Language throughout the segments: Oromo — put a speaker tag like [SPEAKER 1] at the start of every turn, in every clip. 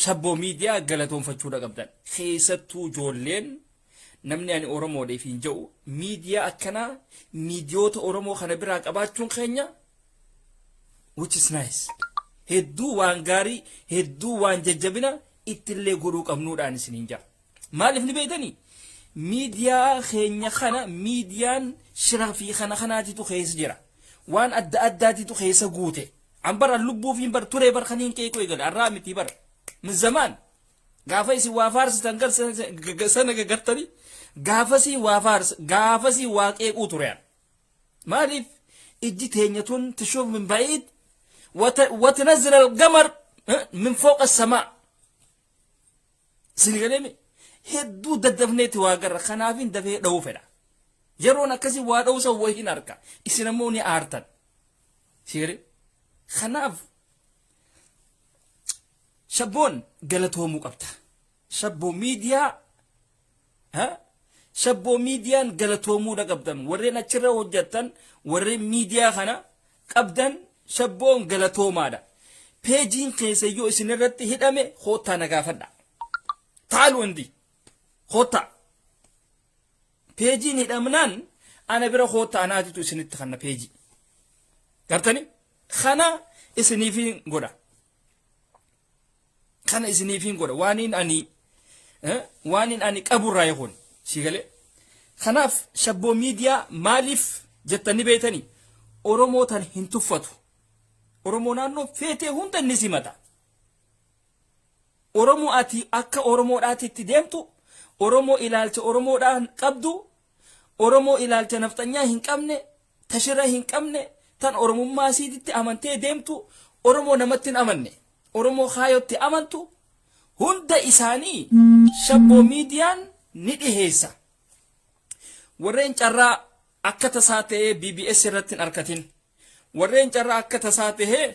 [SPEAKER 1] Shabboo Miidiyaa galatoonfachuudha qabdan. Keessattuu ijoolleen namni ani Oromoodha ifiin jedhu miidiyaa akkanaa, miidiyoota Oromoo kana biraa qabaachuun keenya, which is nice. Hedduu waan gaarii, hedduu waan jajjabina ittillee godhuu qabnuudhaan isiniin jira. Maaliif ni beektanii? Miidiyaa keenya kana miidiyaan shira fi kana kanaatitu keessa jira. Waan adda addaatitu keessa guute. An bara lubbuufiin bar turee bar kaniin qeequu eegale arraa miti bar. Min zamaan gaafa isin waa faarsitan gar sana gagartanii gaafasii waa faarsa, gaafasii waa qeequu ture. Maaliif ijji teenya tun تشوف من بعيد وتنزل القمر من فوق السماء. Sinigalemi hedduu daddafneeti waa garra, kanaafin dafee dha'uu fedha. Yeroon akkasii waa dha'uu san wayiin harka isin ammoo ni aartan. Sigale kanaaf Shabboon galatoomuu qabda. Shabboo Miidiyaa, Shabboo Miidiyaan galatoomuudha qabdan. Warreen achirra hojjettan, warreen miidiyaa kana qabdan, Shabboon galatoomaadha. Peejiin keessa yoo isin irratti hidhame koottaa na gaafadha. Taalu indi koottaa. Peejiin hidhamnaan ana bira koottaa, anaatitu isinitti kanna peejii. Gartani? Kana isiniifin godha. Kana isiniifin godha. Waaniin ani qaburraa kun si galee. Kanaaf Shabboo Miidiyaa maaliif jettanii beektanii? Oromoo tan hin tuffatu. Oromoo naannoo feetee hunda ni simata. Oromoo ati akka Oromoodhaatti itti deemtu, Oromoo ilaalcha Oromoodhaan qabdu, Oromoo ilaalcha nafxanyaa hin qabne, tashira hin qabne, tan Oromummaa siititti amantee deemtu, Oromoo namatti hin amanne, Oromoo kaayotti amantu hunda isaanii Shabboo Miidiyaan ni dhiheessa. Warreen carraa akka tasaa ta'ee BBS irratti hin arkatin, warreen carraa akka tasaa ta'ee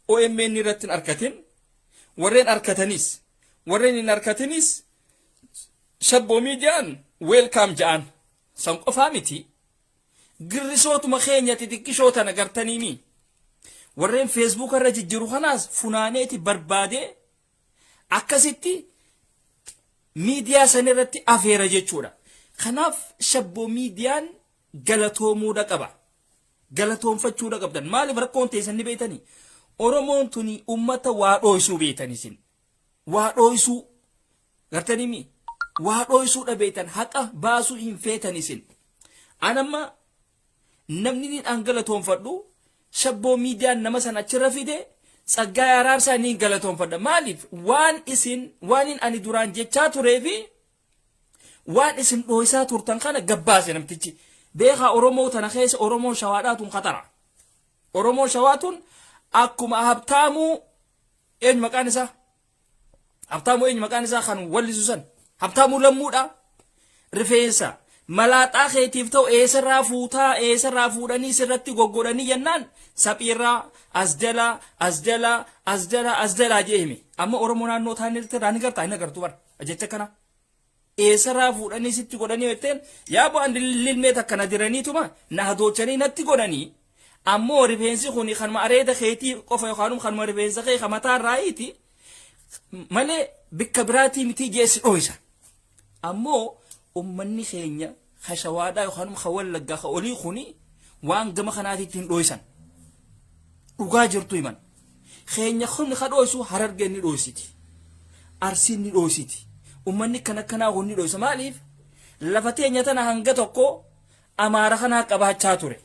[SPEAKER 1] OMN irratti hin arkatin, warreen arkatanis warreen hin arkatinis Shabboo Miidiyaan welcome ja'an. San qofaa miti, girrisootuma keenya xixiqqishoo tana gartaniimi warreen Facebook irra jijjiru kanaas funaaneeti barbaadee akkasitti miidiyaa san irratti afeera jechuudha. Kanaaf Shabboo Miidiyaan galatoomuudha qaba. Galatoonfachuudha qabdan. Maaliif rakkoon teessan ni beektanii? Oromoon tuni ummata waa dhooysuu beektan isin. Waa dhooysuu. Gartanii mi? Waa dhooysuudha beektan, haqa baasuu hin feetan isin. Anamma namni ni dhaan galatoonfadhu Shabboo Miidiyaan nama san achirra fide Tsaggaayee Araarsaa ni galatoonfadha. Maaliif waan isin waan ani duraan jechaa turee fi waan isin dhooysaa turtan kana gabbaase namtichi. Beekaa, Oromoo tana keessa Oromoon Shawaadhaa tun khatara. Oromoon Shawaa tun akkuma Habtaamuu, eenyu maqaan isaa? Habtaamuu, eenyu maqaan isaa kan wallisu san? Habtaamuu Lammuudha. Rifeensa malaaxaa keetiif ta'u eessarraa fuutaa, eessarraa fuudhanii sirratti goggodhanii jennaan saphiirraa as jalaa as jalaa as jalaa as jalaa jee hime. Amma Oromoo naannoo taanirratti irraa ni gartaa, hin agartu bara jecha kana. Eessarraa fuudhanii sitti godhanii jetteen yaa bu'aan lilmee takka na diraniituma na hadoochanii natti godhanii, ammoo rifeensi kun kanuma areeda keetii qofa yookaan kanuma rifeensa kee kan mataa irraayiiti malee bikka biraatii miti jee si dhoysa. Ammoo ummanni keenya ka Shawaadhaa yookaan ka Wallaggaa ka olii kuni waan gama kanaatiitti hin dhoysan. Dhugaa jirtu himan. Keenya kun ka dhoysu Harargeen ni dhoysiti. Arsiin ni dhoysiti. Ummanni kan akkanaa kun ni dhoysa. Maaliif? Lafa teenya tana hanga tokko Amaara kanaa qabaachaa ture.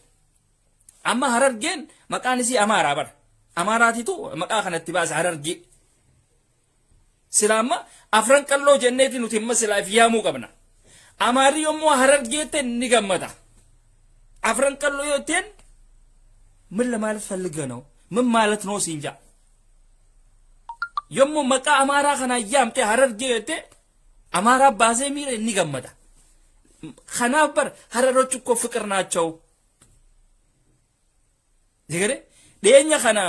[SPEAKER 1] Amma Harargeen maqaan isii Amaaraa bara. Amaaraatitu maqaa kanatti baasa Harargee. Sila amma Afran Qalloo jenneeti nuti amma silaa if yaamuu qabna. Amaarri yommuu Harargeette ni gammada. Afran Qalloo yoo jetteen ምን ለማለት ፈልገህ ነው? ምን ማለት ነው siin ja'a. Yommuu maqaa Amaaraa kanaa yaamte Harargee jette Amaaraa baasee miira ni gammada. Kanaaf bar ሀረሮች እኮ ፍቅር ናቸው። Jigare dhiyeenya kana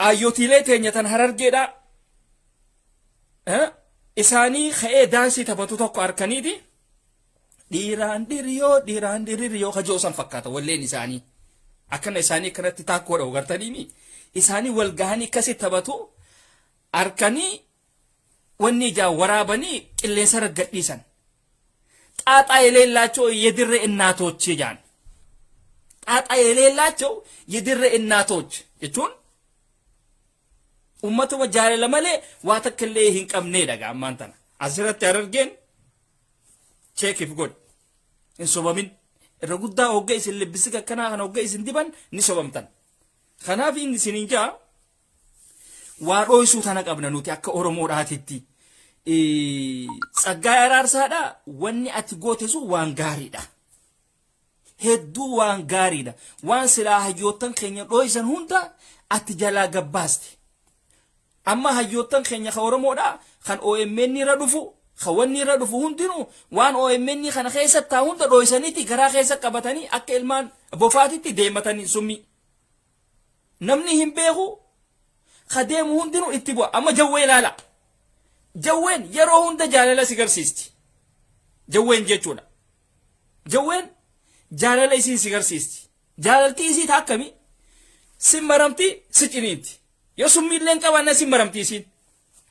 [SPEAKER 1] ayyootiilee teenya tan Harargeedha isaanii ka'ee daansii taphatu tokko harkaniiti dhiiraan dhiriyoo dhiiraan dhiririyoo kajoo san fakkaata walleen isaanii akkana isaanii akkanatti taakkoo dha'u gartaniimi. Isaanii wal gahanii akkasi taphatu harkanii wanni ijaan waraabanii qilleensarra gadhiisan. ጣጣ የሌላቸው የድሬ እናቶች jaan. ጣጣ የሌላቸው የድሬ እናቶች jechuun ummatuma jaalala malee waa takka illee hin qabneedha. Ammaan tana asirratti Harargeen check if godhi, hin sobamin. Irra guddaa hogga isin libbisi akkanaa kana hogga isin diban ni sobamtan. Kanaaf inni isinin jaa waa dhooysuu tana qabna nuti akka Oromoodhaatitti. Tsaggaa Araarsaadha, wanni ati goote sun waan gaariidha, hedduu waan gaariidha. Waan silaa hayyoottan keenya dhooysan hunda ati jalaa gabbaaste. Amma hayyoottan keenya ka Oromoodha kan OMN irra dhufu, kan wanni irra dhufu hundinuu waan OMN kana keessa taa hunda dhooysaniiti garaa keessa qabatanii akka ilmaan bofaatitti deematanii summi namni hin beeku ka deemu hundinuu itti bu'a. Amma jawwee ilaala. Jawween yeroo hunda jaalala si garsiisti. Jawween jechuudha, jawween jaalala isiin si garsiisti. Jaalaltii isii ta akkami si maramti, si ciniinti. Yoo summiillee hin qabaanne si maramti isiin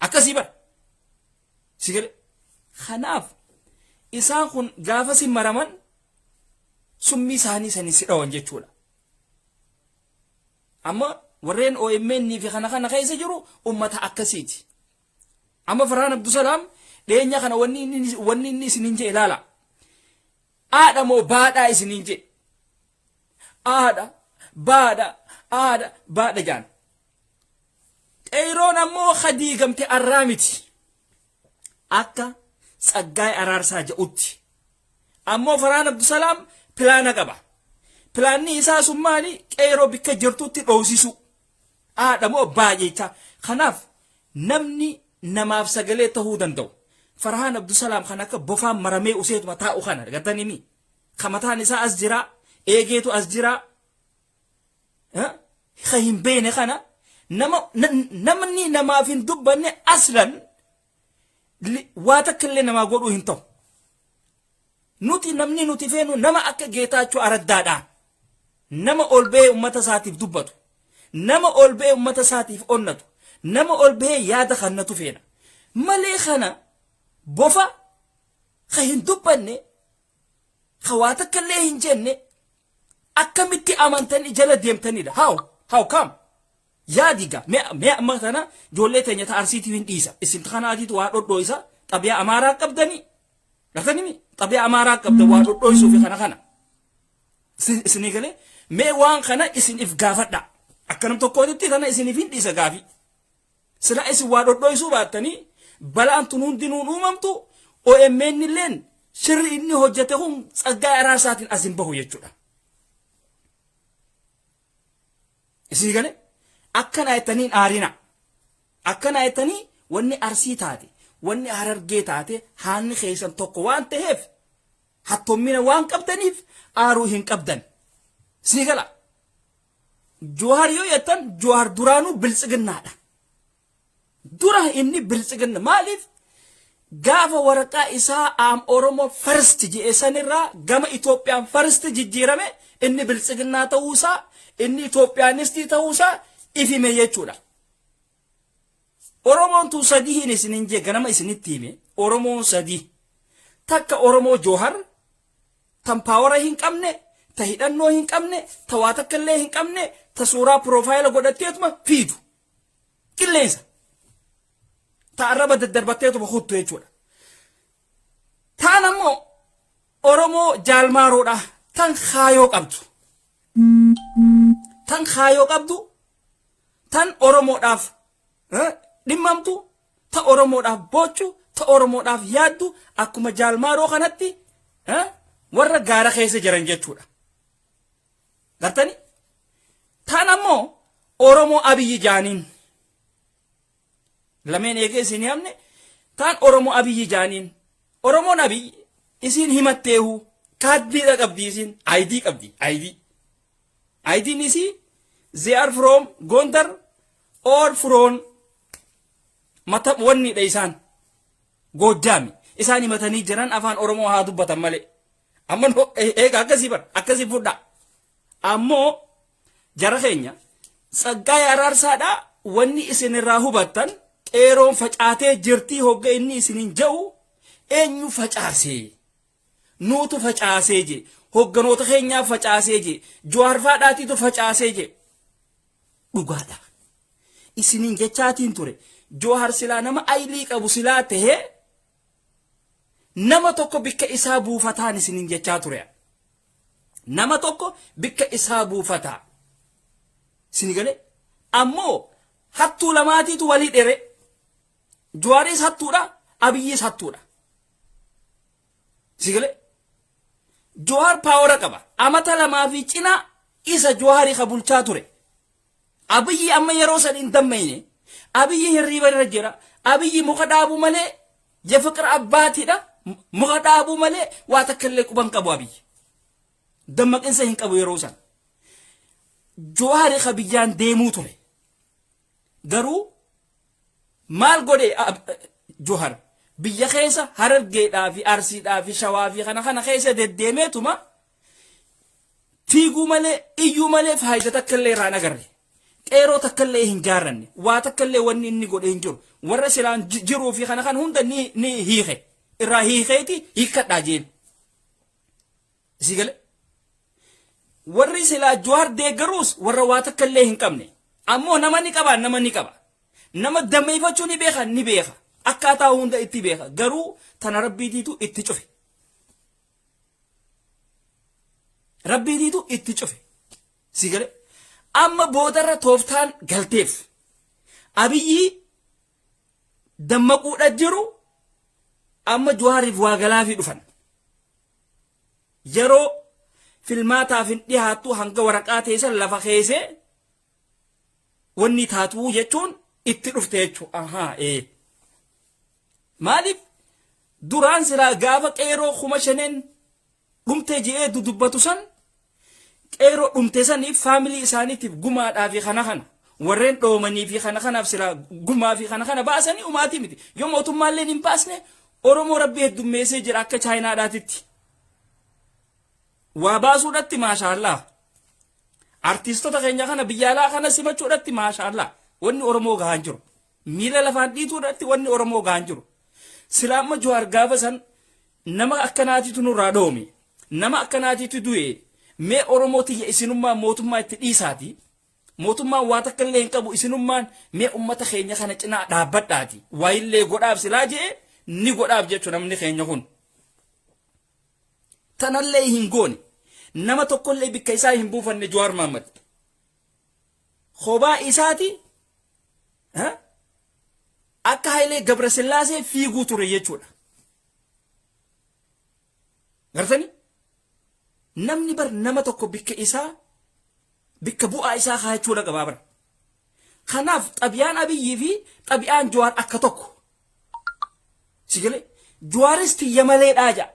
[SPEAKER 1] akkasii bara si gale. Kanaaf isaan kun gaafa si maraman summii isaanii sanii si dhawan jechuudha. Amma warreen OMN fi kana kana keessa jiru ummata akkasiiti. Amma Farhaan Abdusalaam dhiyeenya kana wanni inni isinin jee ilaala. Aadha moo baadhaa isinin jee. Aadha baadha, aadha baadha jaan. Qeeroon ammoo hadiigamte arraa miti. Akka Tsaggaay Araarsaa jedhutti. Ammoo Farhaan Abdusalaam pilaana qaba. Pilaanni isaa sun maali? Qeeroo bikka jirtutti dhoosisu. Aadha moo baay'eecha. Kanaaf namni namaaf sagalee tahuu danda'u. Farhaan Abdusalaam kan akka bofaan maramee useetuma taa'u kana gartanii mi? Ka mataan isaa as jira, eegeetu as jira. Ka hin beene kana nama namni namaaf hin dubbanne aslan waa takka illee namaa godhuu hin ta'u. Nuti namni nuti feenu nama akka Geetaachoo Araddaadha. Nama ol ba'ee uummata isaatiif dubbatu. Nama ol ba'ee uummata isaatiif onnatu. Nama ol ba'ee yaada kannatu feena. Malee kana bofa ka hin dubbanne, ka waa takka illee hin jenne akkamitti amantanii jala deemtanidha? How come? Yaadiga mee amma tana ijoollee teenya ta Arsiitiif hin dhiisa. Isin kanaatiitu waa dhodhooysa, xabiyaa Amaaraa qabdanii. Gartanii xabiyaa Amaaraa qabda waa dhodhooysuu fi kana kana. Isinii galee mee waan kana isin if gaafadha. Akka nam tokkootitti tana isiniif hin dhiisa gaafii. Sila isin waa dhodhooysuu baattanii balaan tun hundinuun uumamtu, OMN illeen shirri inni hojjete kun Tsaggaa Araarsaatiin as hin bahu jechuudha. Isinii galee akkana jettanii aarina. Akkana jettanii wanni Arsii taate, wanni Harargee taate, haanni keessan tokko waan ta'eef, hattommina waan qabdaniif aaruu hin qabdan. Isinii gala. Johaar yoo jettan, Johaar duraanuu biltsiginnaadha. Dura inni biltsiginna. Maaliif? Gaafa waraqaa isaa "I'm Oromo first" jedhe sanirraa gama Itoophiyaan first jijjiirame, inni biltsiginnaa ta'uusaa, inni Itoophiyaanistii ta'uusaa ifime jechuudha. Oromoon tun sadii hin isinin jee ganama isinitti hime. Oromoon sadii. Takka Oromoo Joohar tan power hin qabne, ta hidhannoo hin qabne, ta waa takka illee hin qabne, ta suuraa profile godhatteetuma fiidu. Qilleensa. Ta arraba daddarbatteetuma kuttu jechuudha. Taan ammoo Oromoo Jaalmaaroodha. Tan kaayoo qabdu. Tan kaayoo qabdu, tan Oromoodhaaf dhimmamtu, ta Oromoodhaaf boochu, ta Oromoodhaaf yaaddu, akkuma Jaalmaaroo kanatti warra gaara keessa jiran jechuudha. Gartani? Taan ammoo Oromoo Abiyyi jaaniin. Lameen eegee isin hamne taan Oromoo Abiyyi jaaniin. Oromoon Abiyyi isiin himatteehu kaaddiidha qabdi, isiin ID qabdi, ID. ID'n isii they are from Gondar or from mata wannidha, isaan Goojjaami. Isaan himatanii jiran, afaan Oromoo haa dubbatan malee. Amma eega akkasii bar akkasii fudha. Ammoo jara keenya Tsaggaayee Araarsaadha wanni isin irraa hubattan qeeroon facaatee jirtii hogga inni isinin ja'u eenyu facaasee? Nuutu facaasee je. Hogganoota keenyaa facaasee je. Jawaar faadhaatiitu facaasee je. Dhugaadha. Isinin jechaatiin ture. Jawahar silaa nama aylii qabu silaa tahee nama tokko bikka isaa buufataan isinin jechaa ture. Nama tokko bikka isaa buufataa. Sini galee? Ammoo hattuu lamaatiitu walii dhere. Jawaaris hattuudha, Abiyyiis hattuudha. Si galee? Jawaar power qaba. Amata lamaa fi cinaa isa Jawaarii ka bulchaa ture. Abiyyi amma yeroo san hin dammayne. Abiyyi hirriiba irra jira. Abiyyi muka dhaabuu malee የፍቅር abbaatiidha. Muka dhaabuu malee waa takka illee quban qabu Abiyyi. Dammaqinsa hin qabu yeroo san. Jawaari ka biyyaan deemuu ture. Garuu maal godhe Jawahar? Biyya keessa Harargeedhaa fi Arsiidhaa fi Shawaa fi kana kana keessa deddeemeetuma fiiguu malee, iyyuu malee faayidaa takka illee irraa hin agarre. Qeeroo takka illee hin jaarranne. Waa takka illee wanni inni godhe hin jiru. Warra silaan jiruu fi kana kana hunda ni hiike. Irraa hiikeeti hiikkadhaa jeen. Isii galee? Warri silaa Jawaar deeggaruus warra waa takka illee hin qabne. Ammoo nama ni qaba, nama ni qaba. Nama dameeffachuu ni beeka, ni beeka. Akkaataa hunda itti beeka. Garuu tana rabbiitiitu itti cufe. Rabbiitiitu itti cufe. Si galee? Amma boodarra tooftaan galteef. Abiyyi dammaquudha jiru amma Jawaariif waa galaafii dhufan. Yeroo filmaataaf hin dhiyaattu hanga waraqaa teessan lafa keessee wanni taatuu jechuun itti dhufte jechuudha. Ahaa ee. Maaliif duraan silaa gaafa qeeroo 5000 dhumte je'ee dudubbatu san, qeeroo dhumte saniif faamilii isaaniitiif gumaadhaa fi kana kana warreen dhoomanii fi kana kanaaf silaa gumaa fi kana kana baasanii umaatii miti. Yoo mootummaalleen hin baasne, Oromoo Rabbi heddummeessee jira akka Chaayinaadhaatitti. Waa baasuudhatti maashaallah. Artiistota keenya kana biyya alaa kana simachuudhatti maashaallah. Wanni Oromoo gahaan jiru. Miila lafaan dhiituudhatti wanni Oromoo gahaan jiru. Silaa amma Jawaar gaafa san nama akkanaatitu nurraa dhoome. Nama akkanaatitu du'e. Mee Oromoo tiyya, isinummaa mootummaa itti dhiisaati. Mootummaan waa takka illee hin qabu, isinummaan mee ummata keenya kana cinaa dhaabbadhaati. Waa illee godhaaf silaa je'e ni godhaaf jechu namni keenya kun. Tanallee hin goone. Nama tokkollee bikka isaa hin buufanne Jawaar Mahaammad. Kophaa isaati akka Hayilee Gabrasillaasee fiiguu ture jechuudha. Gartanii? Namni bar nama tokko bikka isaa, bikka bu'aa isaa kaayachuudha qabaa bar. Kanaaf xabiyaan Abiyyii fi xabiyaan Jawaar akka tokko. Si galee? Jawaaris tiyya maleedhaa ja'a.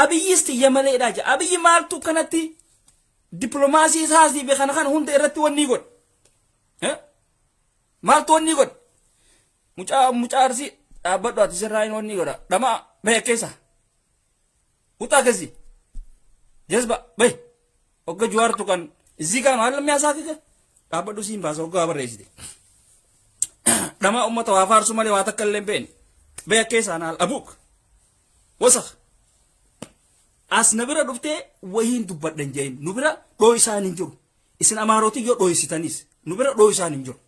[SPEAKER 1] Abiyyis tiyya maleedhaa ja'a. Abiyyi maaltu kanatti dippiloomaasii isaasii fi kana kana hunda irratti wanni godhe? Maaltu wanni godhe? Mucaa mucaa Arsii dhaabbadhu, ati sirraa hin wanni godha. Dhamaa bahe keessa. ውጣ ከዚህ ጀዝባ በይ hogga Jawaartu kan እዚህ ጋር ነው አይደል የሚያሳክከ? Dhaabbadhu, siin baasa hoggaa barreessite. Dhamaa ummata waa faarsu malee waa takka illee hin beekne. Bahe keessaa naal abuuk wasakh. As na bira dhuftee wahiin dubbadhan jeen, nu bira dhoo isaan hin jiru. Isin Amaarootii yoo dhooysitanis nu bira dhoo isaan hin jiru.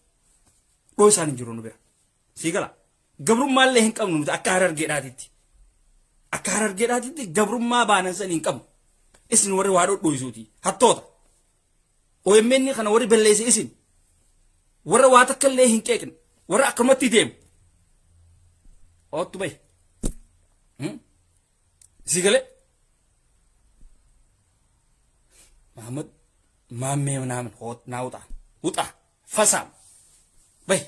[SPEAKER 1] Dhoo isaan hin jiru nu bira. Sii gala? Gabrummaallee hin qabnu nuti akka Harargeedhaatitti. Akka Harargeedhaatitti gabrummaa baanan san hin qabnu. Isin warri waa dhodhooysuuti. Hattoota. OMN kana warri balleesse isin. Warra waa takka illee hin qeeqne. Warra akkamatti deemu. Oottu bahi. Sii galee? Mahamad maammee ምናምን ና ውጣ ውጣ ፈሳም bahi.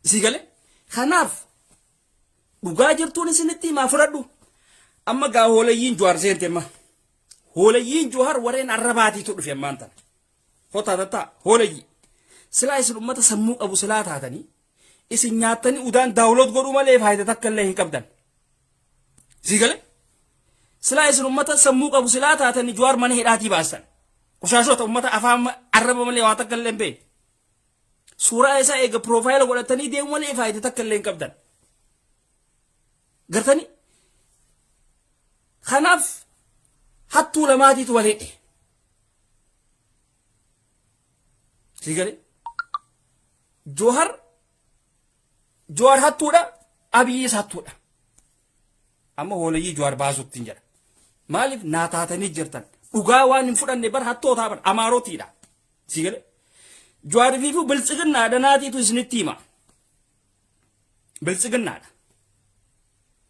[SPEAKER 1] Sii galee? Kanaaf dhugaa jirtuun isinitti himaa, fudhadhu. Amma gaa hoolayyiin Jawaar seente amma. Hoolayyiin Jawaar warreen arrabaatiitu dhufe ammaan tana. Hotaa tattaa hoolayyi. Silaa isin ummata sammuu qabu silaa taatanii, isin nyaattanii udaan download godhuu malee faayidaa takka illee hin qabdan. Sii galee? Silaa isin ummata sammuu qabu silaa taatanii, Jawaar mana hidhaatii baasan. Qushaashota ummata afaan arraba malee waa takka illee hin beekne. Suuraa isaa eega piroofaayila godhatanii deemu malee faayidaa takka illee hin qabdan. Gartanii? Kanaaf hattuu lamaatiitu wal hidhe. Sii galee? Joohar Jowaar hattuudha, Abiyyis hattuudha. Amma hoolayyii Jowaar baasuutti hin jedha. Maaliif naa taatanii jirtan? Dhugaa waan hin fudhanne bar hattootaa bar amaarotiidha. Sii galee? Jowaar fiifuu biltsiginnaadha naatiitu isinitti hima. Biltsiginnaadha.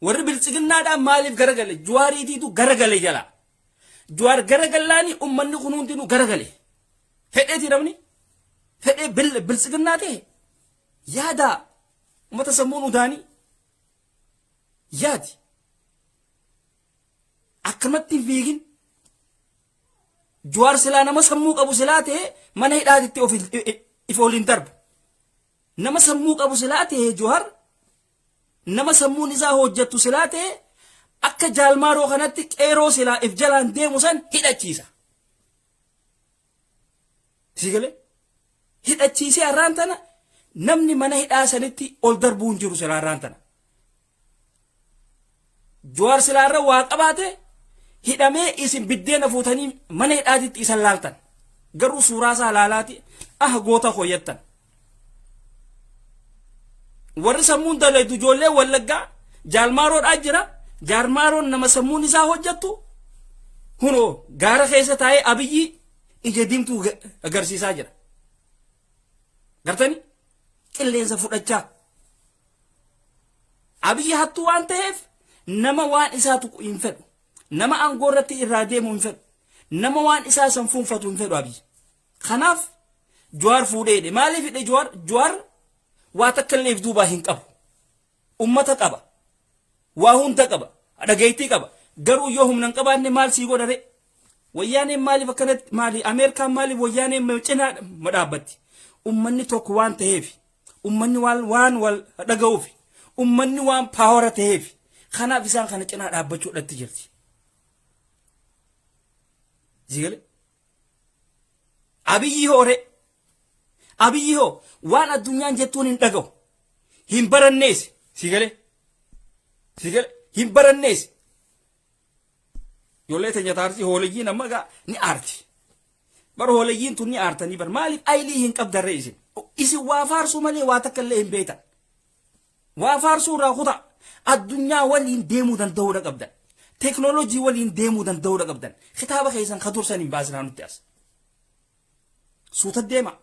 [SPEAKER 1] Warri biltsiginnaadhaa maaliif garagale? Jowaariitiitu garagale jala. Jowaar garagallaanii ummanni kun hundinuu garagale. Fedheeti namni. Fedhee biltsiginnaa ta'e. Yaadaa ummata sammuun udaanii yaadi akkanumatti hin fiigin. Jawaar silaa nama sammuu qabu silaa ta'e mana hidhaatitti of if ol hin darbu. Nama sammuu qabu silaa ta'e Jawaar nama sammuun isaa hojjettu silaa ta'e akka jaalmaaroo kanatti qeeroo silaa if jalaan deemu san hidhachiisa. Sii galee? Hidhachiisee har'aan tana namni mana hidhaa sanitti ol darbuu hin jiru silaa har'aan tana. Jawaar silaa irra waa qabaate hidhamee isin biddeena fuutanii mana hidhaatitti isan laaltan. Garuu suuraa isaa laalaati ah goota koo jettan. Warri sammuun dalaydu ijoollee Wallaggaa jaalmaaroodhaa jira. Jaalmaaroon nama sammuun isaa hojjettu hunoo gaara keessa taa'ee Abiyyi ija diimtuu agarsiisaa jira. Gartani qilleensa fudhachaa. Abiyyi hattuu waan ta'eef nama waan isaa tuqu hin fedhu. Nama aangoo irratti irraa deemu hin fedhu. Nama waan isaa san fuunfatu hin fedhu Abiyyi. Kanaaf Jawaar fuudhee hidhe. Maaliif hidhe Jawaar? Jawaar waa takka illee if duubaa hin qabu. Ummata qaba. Waa hunda qaba. Dhageettii qaba. Garuu yoo humna hin qabaanne maal sii godha ree? Wayyaaneen maaliif akkanatti maali Ameerikaan maaliif wayyaaneen cinaa dhaabbatti? Ummanni tokko waan ta'eef, ummanni waan waan wal dhaga'uuf, ummanni waan paawara ta'eef kanaaf isaan kana cinaa dhaabbachuudhatti jirti. Sigalee? Abiyyi hoo ree? Abiyyi hoo waan addunyaan jettuun hin dhaga'u. Hin barannees. Si galee? Si galee? Hin barannees. Ijoollee teenya taarsii hooleyyiin amma egaa ni aarti. Bar hooleyyiin tun ni aartanii bar maaliif aylii hin qabdarree isin. Isin waa faarsuu malee waa takka illee hin beektan. Waa faarsuu irraa kutaa. Addunyaa waliin deemuu danda'uudha qabdan. Teknoolojii waliin deemuu danda'uudha qabdan. Kitaaba keessan ka dursan hin baasinaa nutti as. Suuta deemaa.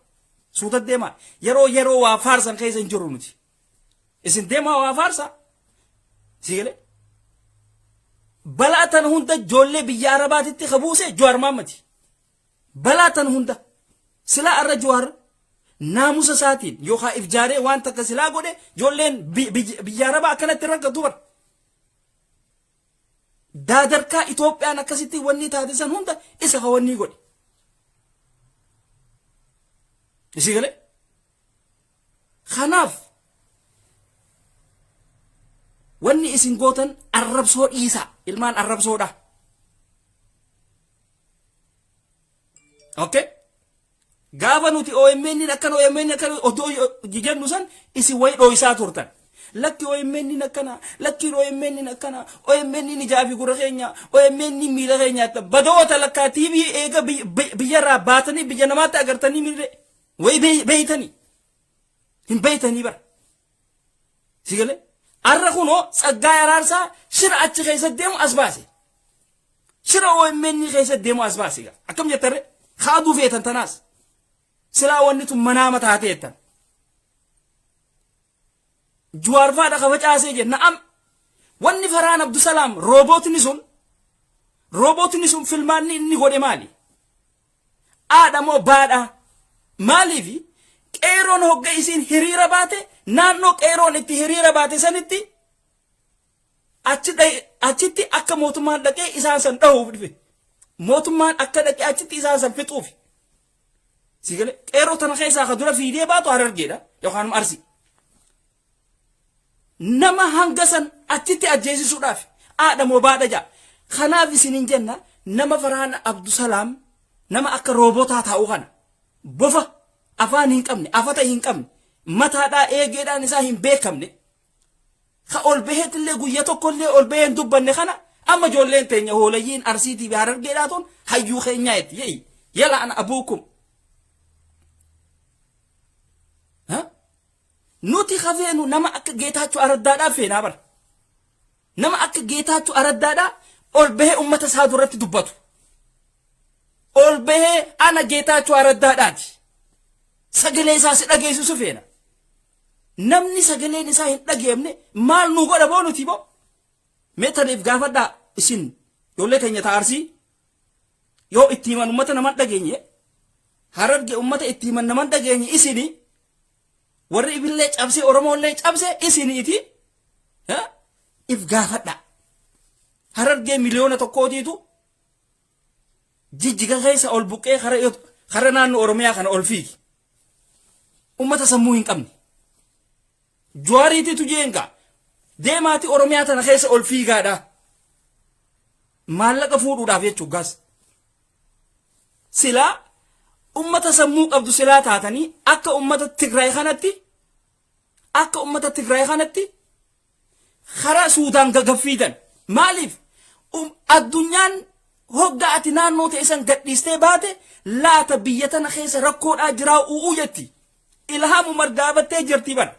[SPEAKER 1] Suuta deemaa. Yeroo yeroo waa faarsan keessa hin jirru nuti. Isin deemaa waa faarsaa. Si galee? Balaa tana hunda ijoollee biyya Arabaatitti ka buuse Jawaar Mahaammadi. Balaa tan hunda silaa arra Jawaar naamusa isaatiin yookaan if jaaree waan takka silaa godhe ijoolleen biyya Arabaa akkanatti rakkatu bar. Daadarkaa Itoophiyaan akkasitti wanni taate san hunda isa ka wanni godhe. Isii galee? Kanaaf wanni isin gootan arrabsoo dhiisaa ilmaan arrabsoodha. Okay? Gaafa nuti OMN akkana OMN akkana odoo jennu san isin wayi dhooysaa turtan. Lakki OMN akkana, lakki OMN akkana, OMN ijaa fi gurra keenya, OMN miila keenya badoota lakkaa TV eega biyyarraa baatanii biyya namaatti agartanii miirre wayi beeytanii hin beeytanii bara. Si galee? Arra kunoo Tsaggaayee Araarsaa shira achi keessa deemu as baase. Shira OMN keessa deemu as baase egaa. Akkam jettarre? Kaaduu feetan tanaas. Silaa wanni tun manaama taatee jettan. Juwaar faadha ka facaasee jedhe. Na'am. Wanni Farhaan Abdusalaam roobootni sun roobootni sun filmaanni inni godhe maali? Aadha moo baadha? Maaliif qeeroon hogga isiin hiriira baate naannoo qeeroon itti hiriira baate sanitti achi achitti akka mootummaan dhaqee isaan san dhahuuf dhufe. Mootummaan akka dhaqee achitti isaan san fixuuf. Si galee qeeroo tana keessaa ka dura fiidee baatu Harargeedha yookaan Arsii. Nama hanga san achitti ajjeesisuudhaaf aadha moo baadha ja'a. Kanaaf isiniin jenna nama Farhaan Abdusalaam Nama akka roobotaa taa'u kana, bofa afaan hin qabne, afata hin qabne, mataadhaa eegeedhaan isaa hin beekamne, ka ol baheetillee guyya tokkollee ol bahee hin dubbanne kana amma ijoolleen teenya hoolayyiin Arsiitii fi Harargeedhaa tun hayyuu keenyaa jetti. Ye'i yala ana abuukum. Nuti ka feenu nama akka Geetaachoo Araddaadhaa feenaa bara. Nama akka Geetaachoo Araddaadhaa ol bahee ummata isaa duratti dubbatu. Ol bahee ana Geetaachoo Araddaadhaati. Sagalee isaa si dhageessisu feena. Namni sagaleen isaa hin dhageemne maal nu godha boo nuti boo? Mee taniif gaafadhaa isin ijoollee teenya ta Arsii yoo itti himan ummata naman dhageenye, Hararge ummata itti himan naman dhageenye, isini warri ibillee cabsee Oromoollee cabsee isiniiti if gaafadhaa. Harargee 1 miliyoona Jijjiga keessa ol buqqee kara naannoo Oromiyaa kana ol fiigi. Ummata sammuu hin qabne. Jawaariititu jeenga. Deemaati Oromiyaa tana keessa ol fiigaadha. Maallaqa fuudhuudhaaf jechuun gaas. Silaa ummata sammuu qabdu silaa taatanii akka ummata Tigraay kanatti karaa Suudaan gagaffiidan. Maaliif? Addunyaan hoggaa ati naannoo ta'e san gadhiistee baate, laata biyya tana keessa rakkoodhaa jiraa u'uu jetti. Ilhaam Umar gaafattee jirti bara.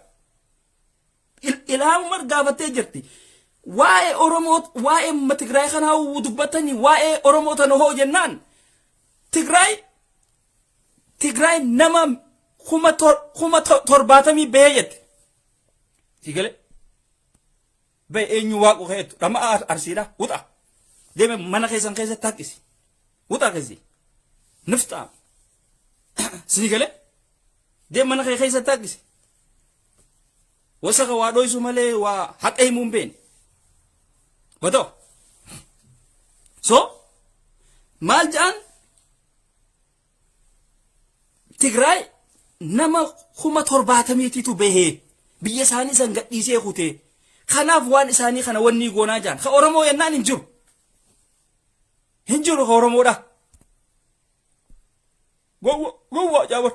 [SPEAKER 1] Ilhaam Umar gaafattee jirti. Waa'ee Oromoo, waa'ee Tigraay kanaa dubbatanii, waa'ee Oromoo tana hoo jennaan, Tigraay nama 70,000 bahee jette. Sigale. Bahe eenyu waaqu keetu dhama Arsiidha wuxa. Deeme mana keessan keessatti haqisi. Wuxa keessi. Nifxa. Sigale. Deeme mana kee keessatti haqisi. Wasaka waa dhoysu malee waa haqa himuu hin beekne. Batoo. So maal jedhan? Tigraay nama 70,000tiitu bahee biyya isaanii san gadhiisee kutee, kanaaf waan isaanii kana wanni goonaa jaan. Ka Oromoo yennaan hin jiru. Hin jiru ka Oromoodha. Gowwa gowwaa jaabar.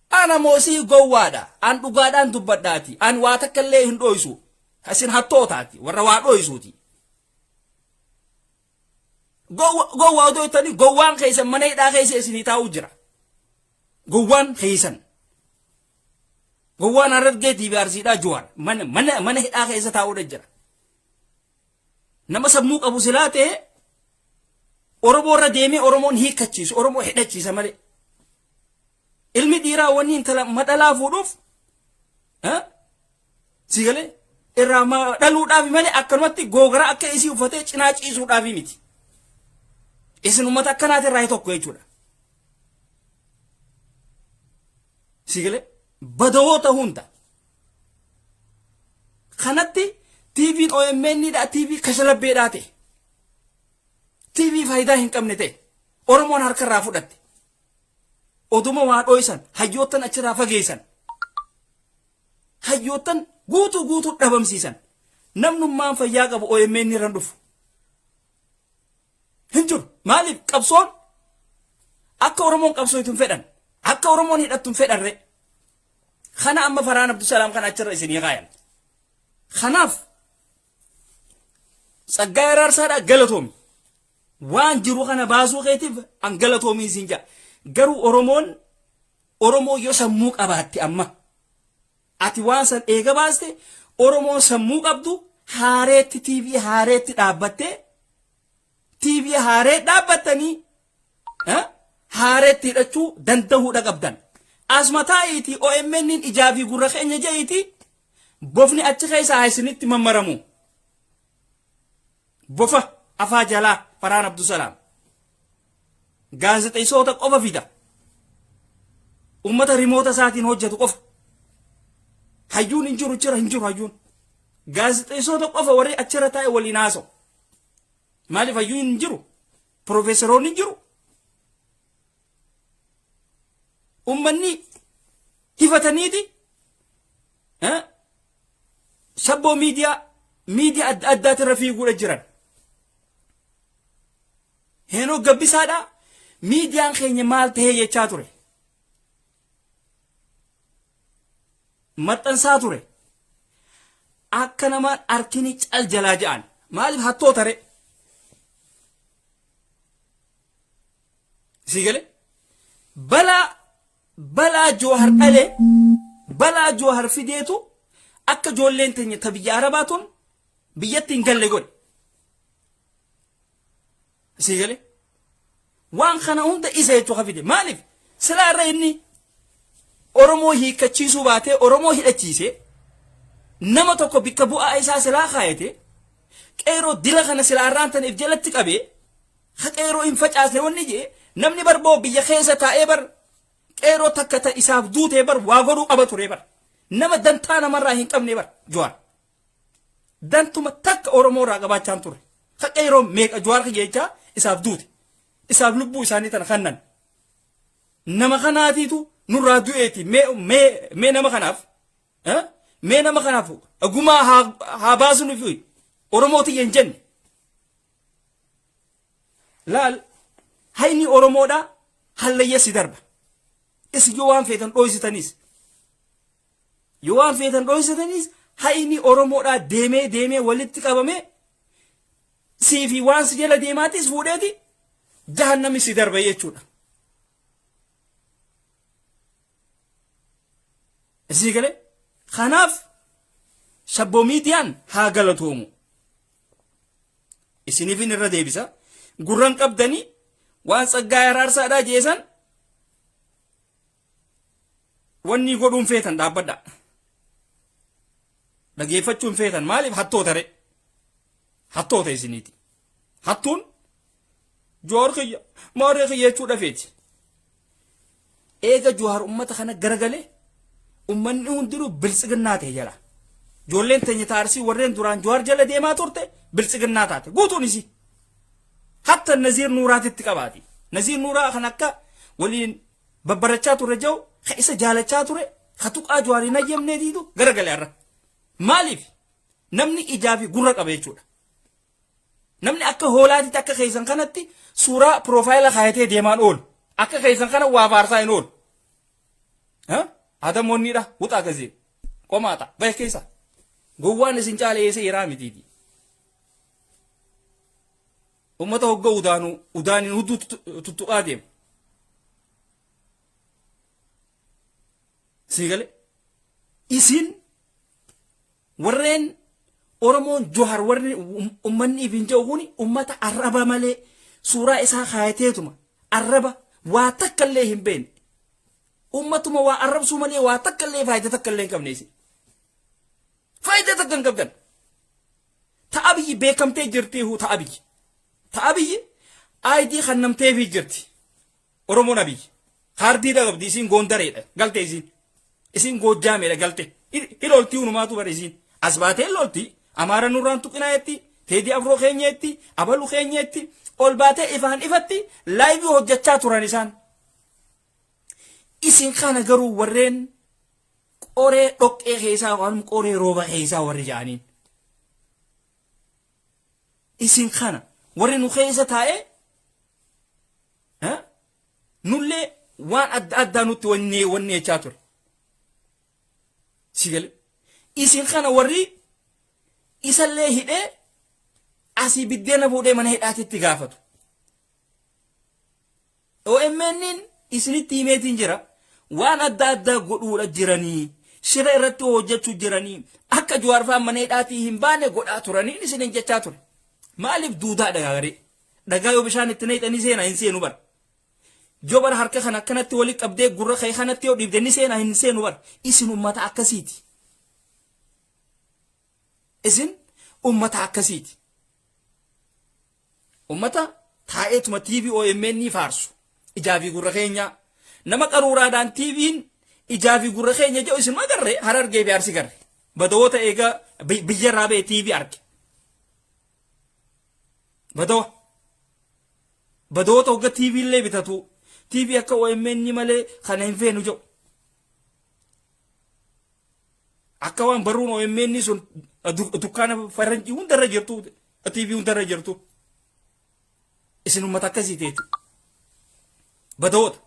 [SPEAKER 1] Ana moosii gowwaadha. An dhugaadhaan dubbadhaati. An waa takka illee hin dhoysu. Isin hattootaati. Warra waa dhoysuuti. Gowwaa odoo jettanii, gowwaan keessan mana hidhaa keessa isinii taa'uu jira. Gowwaan keessan. Gowwaan Harargeetii fi Arsiidhaa Jawaar mana hidhaa keessa taa'uudha jira. Nama sammuu qabu silaa ta'e Oromoo irra deemee Oromoon hiikkachiisu, Oromoo hidhachiisa malee. Ilmi dhiiraa wanni intala madhalaa fuudhuuf si galee irraa dhaluudhaaf malee akkanumatti googaraa akka isii uffatee cinaa ciisuudhaaf miti. Isin uummata akkanaati irraa tokko jechuudha. Si galee badawoota hunda. Kanatti TV'n OMN dha, TV kashalabbeedhaa ta'e. TV faayidaa hin qabne ta'e. Oromoon harkarraa fudhatte. Oduma waa dhoysan, hayyoottan achirraa fageessan. Hayyoottan guutuu guutuu dhabamsiisan. Namnummaan fayyaa qabu OMN irra dhufu. Hin jiru. Maaliif? Qabsoon akka Oromoon qabsootu hin fedhan. Akka Oromoon hidhattu hin fedhanre. Kana amma Farhaan Abdusalaam kana achirra isinii kaayan. Kanaaf Tsaggaayee Araarsaadhaa galatoomi. Waan jiru kana baasuu keetiif an galatoomii isin jedha. Garuu Oromoon Oromoo yoo sammuu qabaatte, amma ati waan san eega baaste, Oromoon sammuu qabdu haareetti TV haareetti dhaabbattee, TV haaree dhaabbattanii haareetti hidhachuu danda'uudha qabdan. Asuma taa'iitii OMN ijaa fi gurra keenya je'iitii bofni achi keessa haa isinitti mammaramu. Bofa afaa jalaa Farhaan Abdusalaam. Gaazexeessoota qofa fida. Uummata rimoota isaatiin hojjetu qofa. Hayyuun hin jiru jira, hin jiru hayyuun. Gaazexeessoota qofa warri achirra taa'e waliin haasa'u. Maaliif hayyuun hin jiru? Piroofeesaroonni hin jiru. Uummanni hifataniiti sabboo miidiyaa adda addaatirra fiiguudha jiran. Heenoo Gabbisaadha. Miidiyaan keenya maal tahee jechaa ture. Maxxansaa ture. Akka namaan arkini cal jalaa ja'an. Maaliif hattoota ree? Sii galee? Balaa balaa Joohar dhale balaa Joohar fideetu akka ijoolleen teenya ta biyya Arabaa tun biyyatti hin galle godhe. Sii galee? Waan kana hunda isa jechuu ka fide. Maaliif? Silaa irra inni Oromoo hiikkachiisuu baatee Oromoo hidhachiisee nama tokko bikka bu'aa isaa silaa kaayate qeeroo dila kana silaa irraan tana if jalatti qabee ka qeeroo hin facaasne wanni jee namni bar boo biyya keessa taa'ee bar qeeroo takka ta isaaf duutee bar waa godhuu qaba ture bar nama dantaa namarraa hin qabne bar Jawaar dantuma takka Oromoo irraa qabaachaa hin turre ka qeeroo meeqa Jawaar jechaa isaaf duute isaaf lubbuu isaanii tana kannan nama kanaatiitu nurraa du'eeti mee mee mee nama kanaaf eh? Mee nama kanaaf gumaa haa haa baasnufi Oromoo tiyya hin jenne. Laal hayni Oromoodha hallayya si darba. Isin yoo waan feetan dhooysitanis yoo waan feetan dhooysitanis hayni Oromoodha deemee deemee walitti qabamee sii fi waan si jala deemaatis fuudheeti jahannami si darba jechuudha. Isii galee kanaaf shabboo miidiyaan haa galatoomu. Isiniifin irra deebisa. Gurran qabdanii waan tsaggaa araarsaadhaa jeesan wanni godhuun feetan dhaabbadha. Dhageeffachuun feetan maaliif hattoota ree? Hattoota isiniiti. Hattuun Jawaar kiyya maaree kiyya jechuu dhafeeti. Eega Jawaar ummata kana garagalee ummanni hundinuu biltsiginnaa ta'e jala. Ijoolleen teenya taarsii warreen duraan Jawaar jala deemaa turte biltsiginnaa taate guutuun isii. Hatta Naziir Nuuraatitti qabaati. Naziir Nuuraa kan akka waliin babbarachaa turre jiru ka isa jaalachaa ture ka tuqaa Jawaar hin hayyamneetiitu garagale har'a. Maaliif? Namni ijaa fi gurra qaba jechuudha. Namni akka hoolaatitti akka keessan kanatti suuraa piroofaayila kaayatee deemaan oolu. Akka keessan kana waa faarsaa hin oolu. Adamoonniidha wuxaa gazee qomaata bahe keessa. Gowwaan isin caala eessa iraa mitiiti. Uummata hogga udaanu udaaniin hudduu tuttuqaa deema. Sii galee isin Warreen Oromoon Johar warri ummanni ifin jedhu kuni ummata arraba malee suuraa isaa kaayateetuma arraba waa takka illee hin beekne. Ummatuma waa arrabsuu malee waa takka illee faayidaa takka illee hin qabne isin. Faayidaa takka hin qabdan. Ta Abiyyi beekamtee jirti hu ta Abiyyi. Ta Abiyyi ID kannamteefii jirti. Oromoon Abiyyi. Kaardiidha qabdi isiin Goondareedha galte isiin. Isiin Goojjaameedha galte. Hiloltii hunumaatu bara isiin. As baatee lolti Amaara nurraan tuqinaa jetti. Teedii Afroo keenya jetti. Abalu keenya jetti. Ol baatee ifaan ifatti laayivii hojjechaa turan isaan. Isin kana garuu warreen qoree dhoqqee keessaa waan qoree rooba keessaa warri ja'aniin. Isin kana warri nu keessa taa'ee nullee waan adda addaa nutti wanni wanni jechaa ture. Si galee isin kana warri isallee hidhee asii biddeena fuudhee mana hidhaatitti gaafatu. OMN'n isinitti himeetiin jira. Waan adda addaa godhuudha jiranii. Shira irratti hojjechuu jiranii. Akka Jawaar fa'aa mana hidhaatii hin baane godhaa turanii isiniin jechaa ture. Maaliif duudaa dhagaa garee? Dhagaa yoo bishaan itti naqxanii seenaa hin seenu bara. Yoo bara harka kana akkanatti wali qabdee gurra kee kanatti yoo dhiibde ni seenaa hin seenu bara. Isin ummata akkasiiti. Isin ummata akkasiiti. Ummata taa'eetuma TV OMN faarsu. Ijaa fi gurra keenyaa. Nama qaruuraadhaan TV'n ijaa fi gurra keenya jedhu isin magarre Harargee fi Arsi garre. Badawoota eega biyya irraa ba'e TV arge. Badawa. Badawoota hogga TV illee bitatu. TV akka OMN malee kana hin feenu jedhu. Akka waan barruun OMN sun dukkaana faranjii hundarra jirtu TV hundarra jirtu. Isin uummata akkasii jechuudha. Badawoota.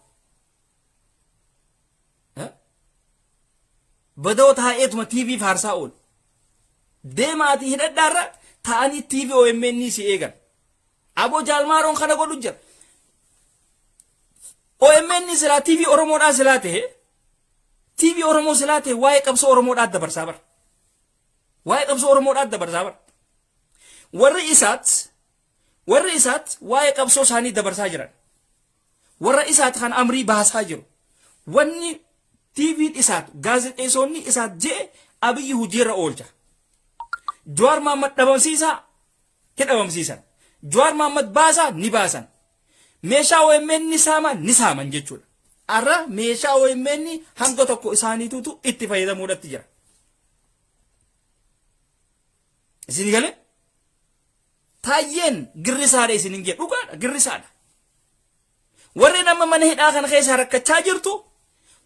[SPEAKER 1] Badawoo taa'eetuma TV faarsaa oolu. Deemaatii hidhadhaarra taa'anii TV OMN si eegan. Aboo Jaalmaaroon kana godhu jira. OMN silaa TV Oromoodhaa silaa ta'e, TV Oromoo silaa ta'e, waa'ee qabsoo Oromoodhaa dabarsaa bara. Waa'ee qabsoo Oromoodhaa dabarsaa bara. Warri isaat waa'ee qabsoo isaanii dabarsaa jiran. Warra isaat kan amrii baasaa jiru. Wanni TV'n isaat, gaazexeessonni isaat je'e Abiyyi hojiirra oolcha. Jawaar Mahaammad dhabamsiisaa, ni dhabamsiisan. Jawaar Mahaammad baasaa, ni baasan. Meeshaa OMN ni saaman, ni saaman jechuudha. Har'a meeshaa OMN hanga tokko isaaniitutu itti fayyadamuudhatti jira. Isin galee? Taayyeen girrisaadha isin hin jedhu, dhugaadha, girrisaadha. Warreen amma mana hidhaa kana keessa rakkachaa jirtu,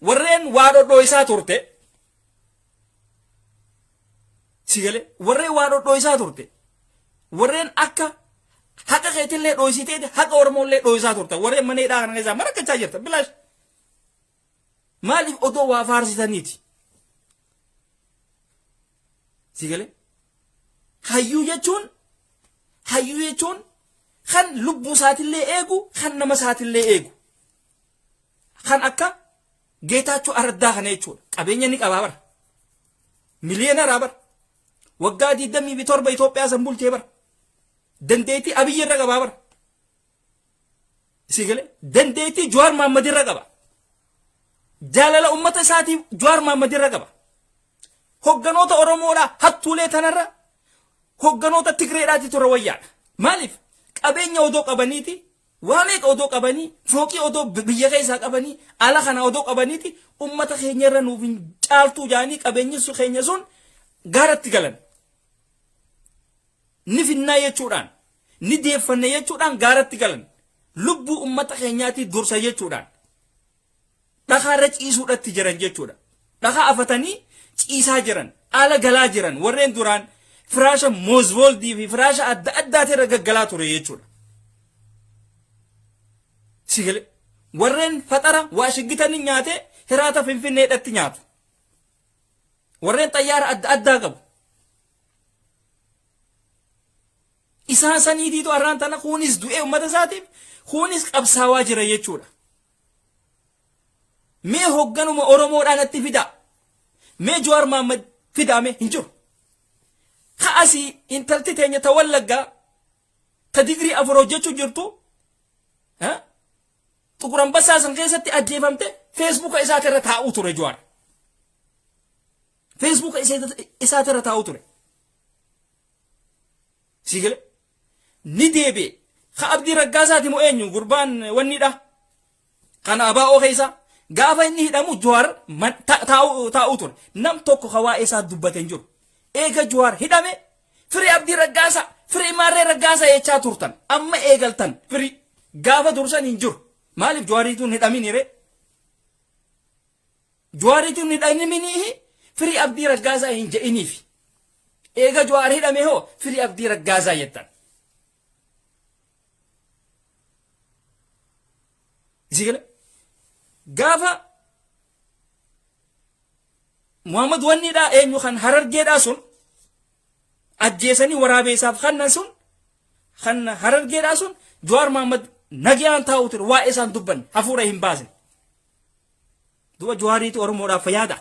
[SPEAKER 1] warreen waa dhodhooyisaa turte. Si galee? Warreen waa dhodhooyisaa turte. Warreen akka haqa keetillee dhooysitee haqa Oromollee dhooyisaa turte. Warreen mana hidhaa kana keessaa rakkachaa jirta. Bilaash. Maaliif odoo waa faarsitaniiti? Si galee? Hayyuu jechuun kan lubbuu isaatillee eegu, kan nama isaatillee eegu. Kan akka Geetaachoo Araddaa kana jechuudha. Qabeenya ni qabaa bara. Miliyeenaraa bara. Waggaa 27 Itoophiyaa san bulchee bara. Dandeettii Abiyyi irra qabaa bara. Si galee? Dandeettii Jawaar Mahaammad irra qaba. Jaalala uummata isaatiif Jawaar Mahaammad irra qaba. Hogganoota Oromoodhaa hattuulee tanarra hogganoota Tigreedhaati tura wayyaadha. Maaliif? Qabeenya odoo qabaniiti, waa meeqa odoo qabanii, fooqii odoo biyya keessaa qabanii, ala kana odoo qabaniiti, uummata keenya irra nuuf hin caaltuu jaanii qabeenyi keenya sun gaaratti galan. Ni finnaa jechuudhaan, ni deeffanne jechuudhaan gaaratti galan. Lubbuu uummata keenyaatii dursa jechuudhaan. Dhakaarra ciisuudhatti jiran jechuudha. Dhakaa afatanii ciisaa jiran, ala galaa jiran, warreen duraan firaasha moozvoldii fi firaasha adda addaatirra gaggalaa ture jechuudha. Sigale warreen faxara Waashingitanii nyaatee hiraata Finfinneedhatti nyaatu. Warreen xayyaara adda addaa qabu. Isaan saniitiitu har'aan tana kunis du'ee uummata isaatiif, kunis qabsaawaa jira jechuudha. Mee hogganuma Oromoodhaan natti fidaa. Mee Jawaar Mahaammad fidaame hin jiru. Ka'asii intalti teenya ta Wallaggaa ta digirii 4 hojjechuu jirtu Xuqur Ambassaa san keessatti ajjeefamte, Feesbuuka isaatirra taa'uu ture Jawaar. Feesbuuka isaatirra taa'uu ture. Si galee? Ni deebi'e. Ka Abdii Raggaasaati moo eenyu gurbaan wannidha? Kan ABO keessa gaafa inni hidhamu Jawaar taa'uu ture. Nam tokko ka waa'ee isaa dubbate hin jiru. Eega Jawaar hidhame firii Abdii Raggaasaa, firii Maarree Raggaasaa jechaa turtan. Amma eegaltan firii gaafa dursan hin jiru. Maaliif Jawaariituun hidhamin hiree? Jawaariituun hidhaminii firii Abdii Raggaasaa hin je'iniif. Eega Jawaar hidhame hoo firii Abdii Raggaasaa jettan. Isii gala? Gaafa Muhammad wanniidhaa eenyu kan Harargeedhaa sun ajjeesanii waraabeessaaf kannan sun, kan Harargeedhaa sun, Jawaar Muhammad nagayaan taa'u ture, waa'ee isaan dubbanne, hafuura hin baasne. Duba Jawaariitu Oromoodhaaf fayyaada.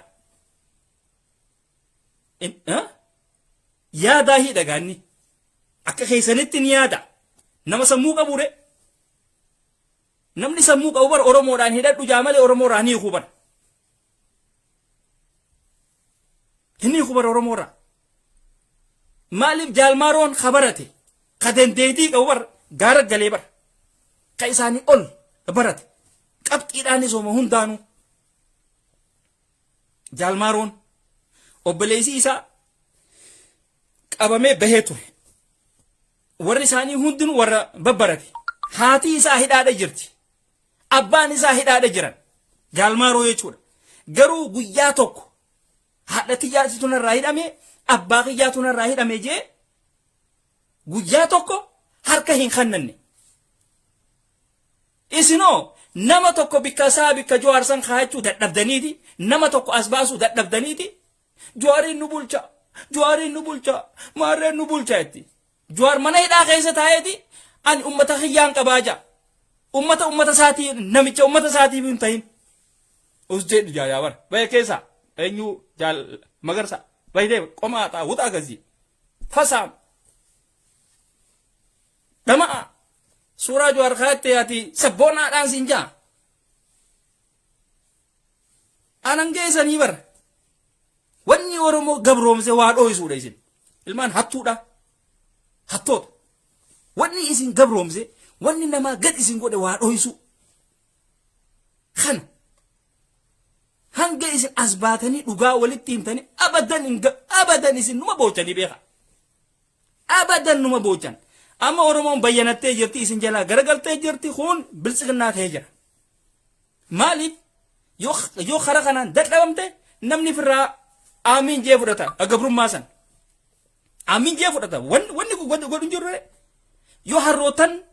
[SPEAKER 1] Yaadaa hidha gaanni. Akka keessanitti ni yaada. Nama sammuu qabu re. Namni sammuu qabu bara Oromoodhaan hidhadhu jaa malee Oromoorraa ni hiikuu bara. Hin hiiku bara Oromoorraa. Maaliif Jaalmaaroon ka barate, ka dandeettii qabu bara gaara galee bara. Ka isaanii ol barate. Qabxiidhaanis hooma hundaanuu. Jaalmaaroon obboleessi isaa qabamee bahee ture. Warri isaanii hundinuu warra babbarate. Haati isaa hidhaadha jirti. Abbaan isaa hidhaadha jiran. Jaalmaaroo jechuudha. Garuu guyyaa tokko haadha tiyyaatu narraa hidhame, abbaa kiyyaatu narraa hidhame jee guyyaa tokko harka hin kannanne. Isinoo Nama tokko bikka isaa, bikka Jawaar san kaayachuu dadhabdaniiti, nama tokko as baasuu dadhabdaniiti, Jawaariin nu bulcha, Jawaariin nu bulcha, maarreen nu bulcha jetti. Jawaar mana hidhaa keessa taa'eeti ani ummata kiyyaan qabaa ja'a. Ummata ummata isaatii, namicha ummata isaatiif hin ta'in. Us jedhu jaa yaa bara. Bahe keessa eenyu jaal Magarsa. Bahitee qomaa xaa wuxaa gazii. Fasaam. Dhama'a. Suuraa Jawaar kaayatte ati sabboonaadhaan siin jaa. Anan geessanii bara. Wanni Oromoo gabroomse waa dhooysuudha isin. Ilmaan hattuudha. Hattoota. Wanni isin gabroomse, wanni namaa gad isin godhe waa dhooysuu. Kana. Hanga isin as baatanii dhugaa walitti himtanii abadan hin abadan isin numa boochanii beeka. Abadan numa boochan. Amma Oromoon bayyanattee jirti, isin jalaa garagaltee jirti, kun biltsiginnaa ta'ee jira. Maaliif yoo karaa kanaan dadhabamte namni firraa aamiin jee fudhata gabrummaa san. Aamiin jee fudhata, wanni godhu hin jirru. Yoo harrootan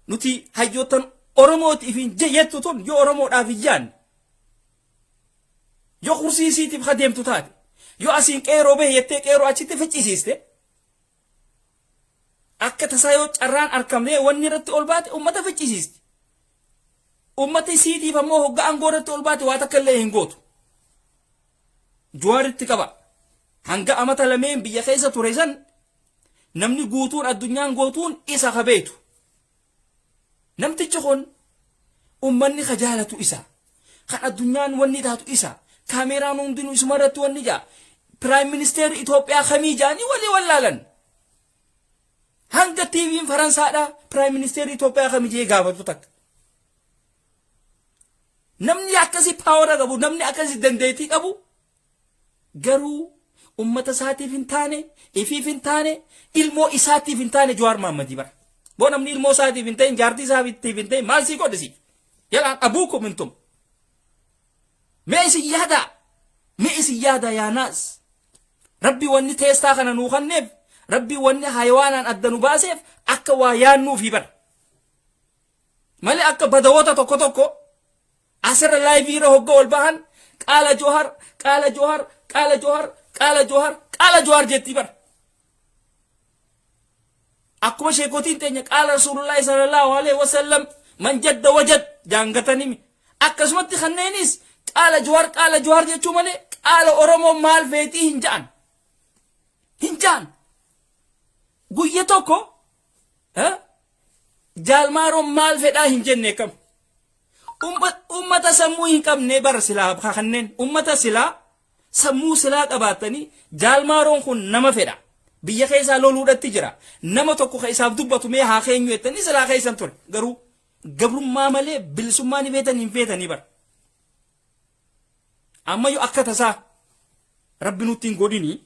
[SPEAKER 1] nuti hayyootan Oromootiif hin jettu tun yoo Oromoodhaaf hin yaanne, yoo kursii isiitiif ka deemtu taate, yoo asiin qeeroo bahe jettee qeeroo achitti ficcisiiste, akka tasaa yoo carraan arkamnee wanni irratti ol baate ummata ficcisiisti. Ummata isiitiif ammoo hoggaa aangoo irratti ol baate waa takka illee hin gootu. Jawaaritti qaba. Hanga amata lameen biyya keessa ture san namni guutuun, addunyaan gootuun isa ka beektu. Namtichi kun ummanni ka jaalatu isa. Kan addunyaan wanni taatu isa. Kaameeraan hundinuu isuma irratti wanni jaa. Prime Ministeerri Itoophiyaa kamii jaanii walii wallaalan. Hanga TV'n Faransaadhaa Prime Ministeerri Itoophiyaa kamii jee gaafatu takka. Namni akkasii power qabu, namni akkasii dandeettii qabu garuu ummata isaatiif hin taane, ifiif hin taane, ilmoo isaatiif hin taane Jawaar Mahammadii bara. Boo namni ilmoo isaatiif hin ta'in, jaartii isaatiif hin ta'in maal sii godhisiif? Yalaan abuukum intum. Mee isin yaadaa? Mee isin yaadaa yaa naas? Rabbi wanni teestaa kana nuu kenneef, Rabbi wanni hayawaanaan adda nu baaseef akka waa yaannuufi bara. Malee akka badawoota tokko tokko asirra live irra hogga ol bahan qaala Johar, qaala Johar, qaala Johar, qaala Johar, qaala Johar jettii bara. Akkuma sheekotiin teenya qaala Rasuulullaahi sallallahu alaihi wasallam man jadda wajad jaangatanii akkasumatti kanneenis qaala Johar, qaala Johar jechuu malee qaala Oromoo maal feetii hin ja'an. Hin ja'an. Guyya tokko Jaalmaaroon maal fedhaa hin jenne kam. Ummata sammuu hin qabne bara silaa kanneen ummata silaa sammuu silaa qabaatanii Jaalmaaroon kun nama fedha. Biyya keessaa loluudhatti jira. Nama tokko ka isaaf dubbatu mee haa keenyu jettanii silaa keessan ture. Garuu gabrummaa malee bilisummaa ni feetan hin feetanii bara. Amma yoo akka tasaa Rabbi nutti hin godhini,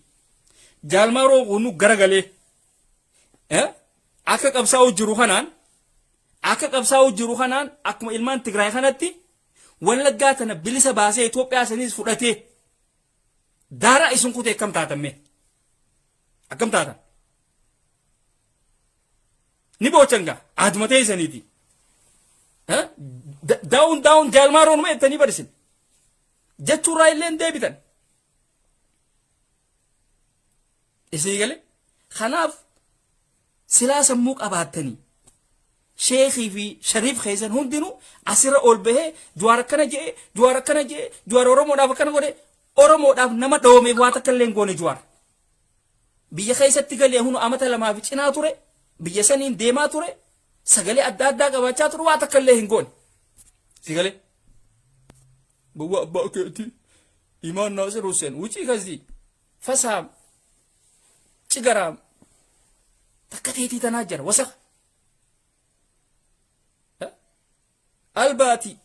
[SPEAKER 1] Jaalmaaroo kun nu garagalee akka qabsaa'u jiru kanaan, akkuma ilmaan Tigraay kanatti Wallaggaa tana bilisa baasee Itoophiyaa sanis fudhatee daaraa isin kutee akkam taatan mee? Akkam taatan? Ni boochan gaa aaduma teessaniiti. Daawun daawun Jaalmaaroon ma jettanii barisin jechuurraa illee hin deebitan. Isinii galee? Kanaaf silaa sammuu qabaattanii sheekii fi shariif keessan hundinuu asirra ol bahee Jawaar akkana je'e, Jawaar akkana je'e, Jawaar Oromoodhaaf akkana godhe, Oromoodhaaf nama dhoomeef waa takka illee hin goone Jawaar. Biyya keessatti galee hunu amata lamaa fi cinaa ture, biyya saniin deemaa ture, sagalee adda addaa qabaachaa ture, waa takka illee hin goone. Si galee? Gowwaa abbaa keetii. Imaan Naasir Hussein wucii kasii fasaam cigaraam takka teetii tanaa jira wasaka. Albaatii.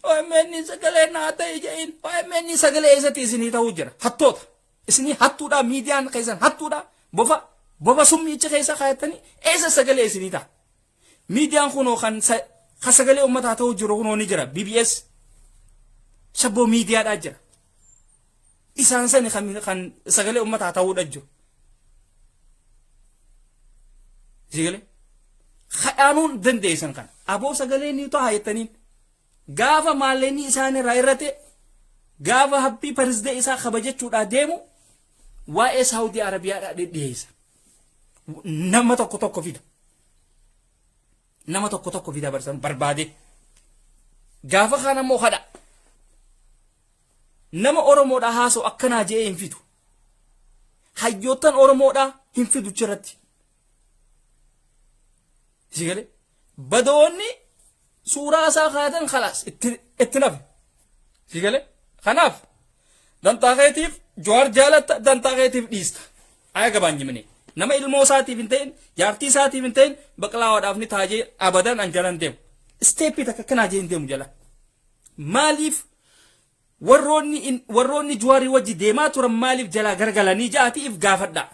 [SPEAKER 1] OMN sagalee naa ta'e jedhin, OMN sagalee eessatti isinii ta'uu jira? Hattoota. Isinii hattuudha, miidiyaan keessan hattuudha, bofa summiicha keessa kaayattanii eessa sagalee isinii ta'a? Miidiyaan kunoo kan sagalee uummataa ta'uu jiru kunoo ni jira, BBS shabboo miidiyaadhaa jira. Isaan sani kan sagalee uummataa ta'uudha jiru. Sagalee kadhaanuun dandeessan kana aboo sagalee ni ta'a jettaniin. Gaafa maalleenni isaan irraa irrate, gaafa happy birthday isaa kabajachuudhaa deemu, waa'ee Saawudii Arabiyaadhaa dhidhiyeessa. Nama tokko tokko fida. Nama tokko tokko fida barsan barbaade. Gaafa kaan ammoo kadha. Nama Oromoodhaa haasa'u akkanaa je'ee hin fidu. Hayyoottan Oromoodhaa hin fidu achirratti. Si galee? Badoonni suuraa isaa kaayatan khalaas itti nafe. Si galee? Kanaaf dantaa keetiif Jawaar jaalatta, dantaa keetiif dhiista. Aya gabaan jimine. Nama ilmoo isaatiif hin ta'in, jaartii isaatiif hin ta'in, baqlaawaadhaaf ni taajee abadan an jalan deemu. Isteeppii takka akkanaa jee hin deemu jala. Maaliif warroonni Jawaarii wajji deemaa turan maaliif jalaa gargalanii ja'ati if gaafadhaa.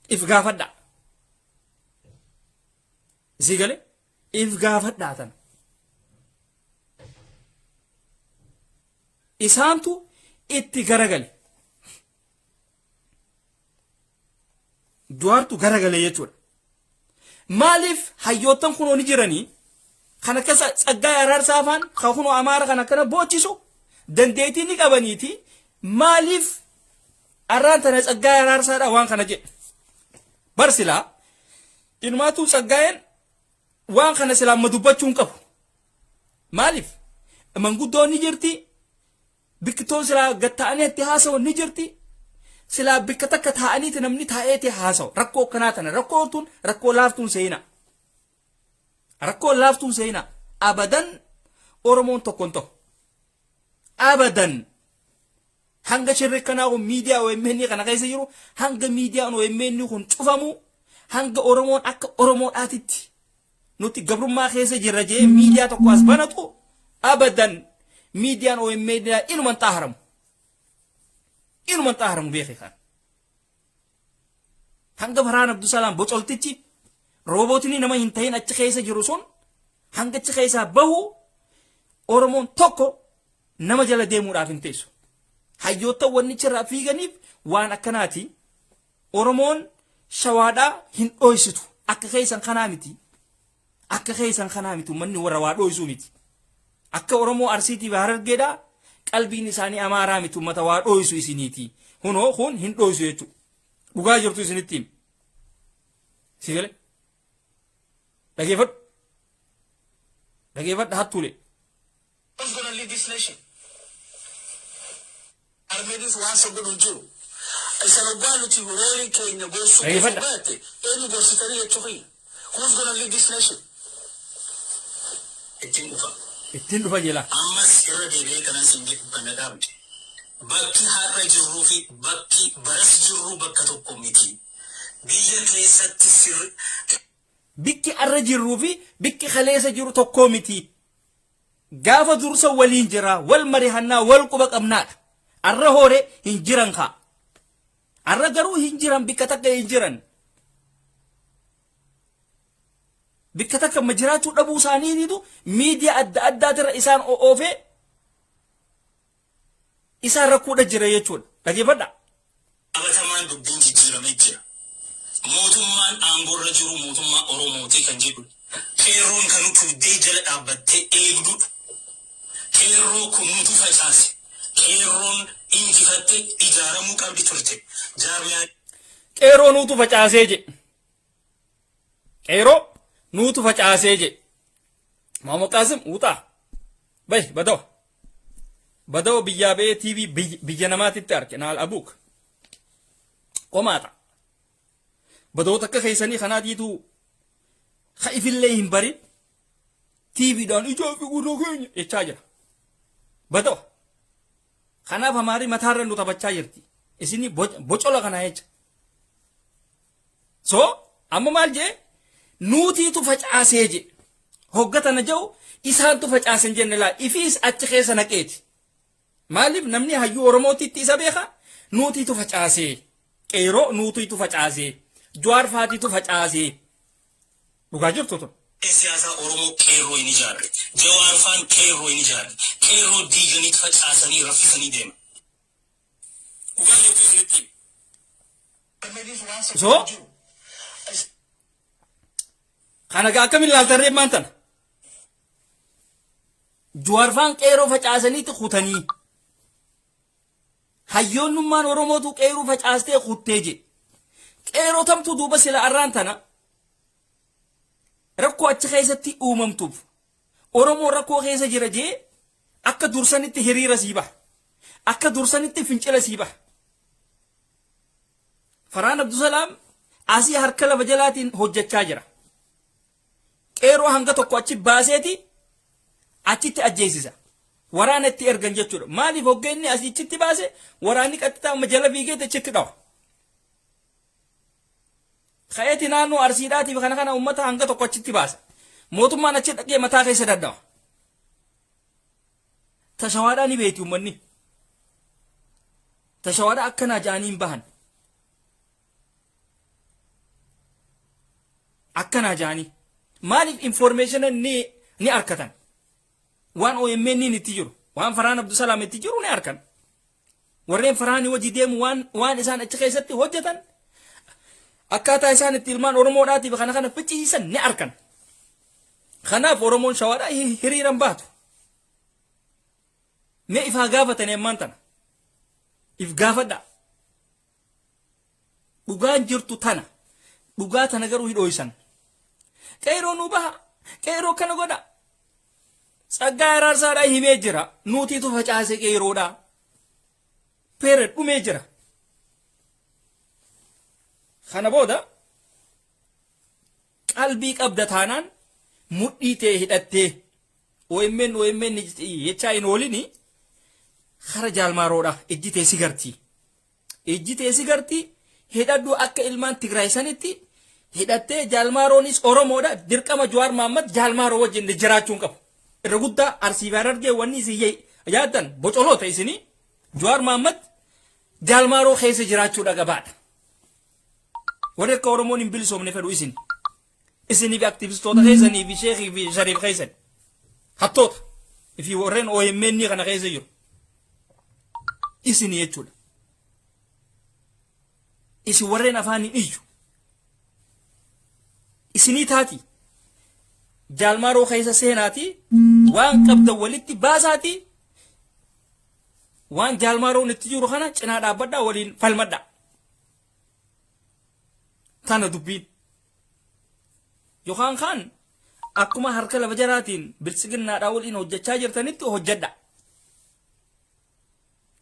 [SPEAKER 1] If gaafadhaa. Isii galee if gaafadhaa tana. Isaantu itti garagale. Jawaartu garagale jechuudha. Maaliif hayyoottan kunoo ni jiranii kan akka Tsaggaayee Araarsaa faan kan kunoo Amaara kan akkana boochisu dandeettii ni qabaniiti, maaliif arraan tana Tsaggaayee Araarsaadha waan kana jedhe? Bar silaa inumaatuu Tsaggaayeen waan kana silaa amma dubbachuu hin qabu. Maaliif manguddoon ni jirti, bikkitoon silaa gad ta'anii itti haasawan ni jirti. Silaa bikka takka taa'aniiti namni taa'eeti haasawa. Rakkoo akkanaa tana, rakkoo tun rakkoo laaftuun seenaa. Rakkoo laaftuun seenaa. Abadan Oromoon tokko hin ta'u. Abadan. Hanga shirri kanaa kun miidiyaa OMN kana keessa jiru, hanga miidiyaan OMN kun cufamu, hanga Oromoon akka Oromoodhaatitti nuti gabrummaa keessa jirra jee miidiyaa tokko as banatu, abadan miidiyaan OMN inuman xaaharamu. Inuman xaaharamu beeke kan. Hanga Farhaan Abdusalaam bocoltichi roobotni nama hin ta'in achi keessa jiru sun hanga achi keessaa bahu, Oromoon tokko nama jala deemuudhaaf hin teessu. Hayyoota wannicha irraa fiiganiif waan akkanaati. Oromoon Shawaadhaa hin dhoysitu. Akka keessan kanaa miti. Akka keessan kanaa miti, uummanni warra waa dhoysuu miti. Akka Oromoo Arsiitii fi Harargeedhaa qalbiin isaanii Amaaraa miti, uummata waa dhoysu isiniiti. Hunoo kun hin dhoysu jechuudha. Dhugaa jirtu isinitti himi. Si galee? Dhageeffadhu. Dhageeffadhu hattuulee.
[SPEAKER 2] Who's gonna lead this nation? Armeenis waan san godhu hin jiru. Isan hoggaa nuti rooliin keenya gorsuu keessa
[SPEAKER 1] Dhageeffadha.
[SPEAKER 2] baate eenyu gorsitanii jechuu kiyya. Who's gonna lead this nation? Ittiin dhufa.
[SPEAKER 1] Ittiin dhufa jela.
[SPEAKER 2] Ammas irra deebi'ee kanan siin jedhu kana dhaabde. Bakki har'a jirruu fi bakki baras jirru bakka tokko miti. Biyya keessatti sirri
[SPEAKER 1] Bikki arra jirruu fi bikki kaleessa jiru tokkoo miti. Gaafa dursa waliin jira, wal marihannaa, wal quba qabnaadha. Arra hoore hin jiran kaa. Arra garuu hin jiran, bikka takka hin jiran. Bikka takka ma jiraachuu dhabuu isaaniitiitu miidiyaa adda addaatirra isaan oofee isaan rakkoodha jira jechuudha. Dhageeffadha.
[SPEAKER 2] Qabatamaan dubbiin jijjiiramee jira. Mootummaan aangorra jiru mootummaa Oromooti kan jedhu. Qeerroon kan utubdee jala dhaabbattee eegdudha. Qeerroo kun nutu facaase. Qeerroon injifatte ijaaramuu qabdi turte. Jaarmiyaa
[SPEAKER 1] Qeerroo nuutu facaasee jedhe. Qeerroo nuutu facaasee jedhe. Muhammad Qaasim wuxaa. Bahi badawa. Badawa biyyaa ba'ee TV biyya namaatitti arge naal abuuk. Qomaata. Badoota akka keessanii kanaatiitu ka ifillee hin barin TVdhaan ijaa fi gurra keenya jechaa jira. Badawa. Kanaaf Amaarii mataarra nu taphachaa jirti. Isin bocola kanaa jecha. So amma maal jee? Nuutiitu facaasee jee. Hogga tana jedhu isaantu facaase hin jenne laa, ifiis achi keessa naqeeti. Maaliif namni hayyuu Oromootiitti isa beeka? Nuutiitu facaasee. Qeeroo nuutiitu facaasee. Jawaar faatiitu facaasee. Dhugaa jirtu tun.
[SPEAKER 2] Siyaasaa Oromoo qeerroo hin ijaarre. Jawaar faan qeerroo hin ijaarre. Qeerroo diiganiit facaasanii raffisanii deeman. Dhugaa jirtu isinitti hima.
[SPEAKER 1] So kana gaa akkamiin ilaaltan reemmaan tana? Juwaarfaan qeeroo facaasaniitti kutanii. Hayyoonnummaan Oromootu qeeroo facaastee kuttee jedhe. Qeeroo tamtu duuba sila arraan tana rakkoo achi keessatti uumamtuuf Oromoon rakkoo keessa jira jee akka dursanitti hiriira sii baha. Akka dursanitti fincila sii baha. Farhaan Abdusalaam asii harka lafa jalaatiin hojjechaa jira. Qeeroo hanga tokko achi baaseeti achitti ajjeesisa. Waraana itti ergan jechuudha. Maaliif hogga inni asii achitti baase waraanni qaxxitaa amma jala fiigeeti achitti dhawa. Ka'eeti naannoo Arsiidhaatiif kana kana uummata hanga tokko achitti baasa. Mootummaan achi dhaqee mataa keessa dadhawa. Tashawaadhaa ni beekti uummanni. Tashawaadhaa akkanaa ja'anii hin bahan. Akkanaa ja'anii. Maaliif information ni arkatan. Waan OMN itti jiru, waan Farhaan Abdusalaam itti jiru ni arkan. Warreen Farhaanii wajji deemu waan isaan achi keessatti hojjetan, akkaataa isaan itti ilmaan Oromoodhaatiif kana kana ficcisiisan ni arkan. Kanaaf Oromoon Shawaadhaa hiriiran baatu. Mee ifaa gaafatanii ammaan tana. If gaafadhaa. Dhugaan jirtu tana. Dhugaa tana garuu hidhooysan. Qeeroo nu baha. Qeeroo kana godha. Tsaggaa Araarsaadhaa himee jira. Nuutiitu facaase qeeroodhaa. Peere dhumee jira. Kana booda qalbii qabda taanaan mudhii tee hidhattee OMN OMN jechaa hin oolini, kara jaalmaaroodha ijji tee si garti. Ijji tee si garti, hidhadhu akka ilmaan Tigraay sanitti hidhattee. Jaalmaaroonis Oromoodha, dirqama Jawaar Mahaammad Jaalmaaroo wajjin jiraachuu hin qabu. Irra guddaa Arsii fi Harargee wanni isin yaaddan bocoloota isinii. Jawaar Mahaammad Jaalmaaroo keessa jiraachuudha gabaadha. Warri akka Oromoon hin bilisoomne fedhu isin. Isinii fi aktivistoota keessanii fi sheekii fi shariif keessan. Hattoota. Fi warreen OMN kana keessa jiru. Isinii jechuudha. Isin warreen afaan hin iyyu. Isinii taati. Jaalmaaroo keessa seenaati. Waan qabdan walitti baasaati. Waan jaalmaaroon itti jiru kana cinaa dhaabbadhaa, waliin falmadhaa. Tana dubbiin. Yookaan kaan akkuma harka lafa jalaatiin biltsiginnaadhaa waliin hojjechaa jirtanitti hojjedha.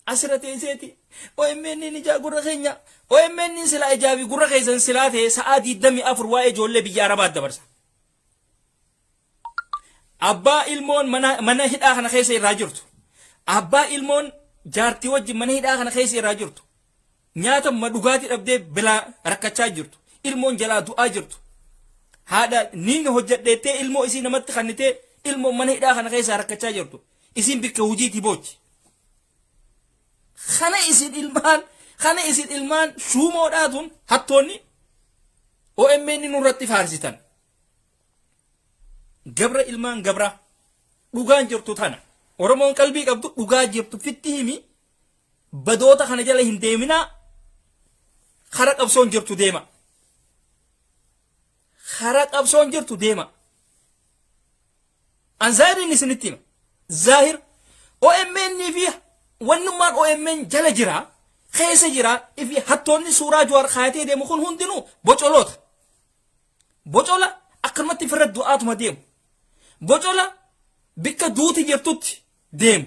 [SPEAKER 1] Asirra teesseeti. OMN ijaa gurra keenya. OMN silaa ijaa fi gurra keessan silaa ta'e sa'aa 24 waa'ee ijoollee biyya Arabaa dabarsa. Abbaa ilmoon mana hidhaa kana keessa irraa jirtu. Abbaa ilmoon jaartii wajjin mana hidhaa kana keessa irraa jirtu. Nyaata ma dhugaatii dhabdee bilaa rakkachaa jirtu. Ilmoon jalaa du'aa jirtu. Haadha niin hojjedheettee ilmoo isii namatti kannitee ilmoon mana hidhaa kana keessa rakkachaa jirtu. Isiin bikka hojiitii boochi. Kana isin ilmaan shuumoodhaatuun hattoonni OMN nurratti faarsitan. Gabra ilmaan gabraa, dhugaan jirtu tana. Oromoon qalbii qabdu dhugaa jirtu fitti himi, badoota kana jala hin deeminaa, kara qabsoon jirtu deema. Kara qabsoon jirtu deema. An zaahiriin isinitti hima. Zaahir OMN fi wannummaan OMN jala jira, keessa jira fi hattoonni suuraa Jawaar kaayatee deemu kun hundinuu bocoloota. Bocola akkanumatti firra du'aatuma deemu. Bocola bikka duuti jirtutti deemu.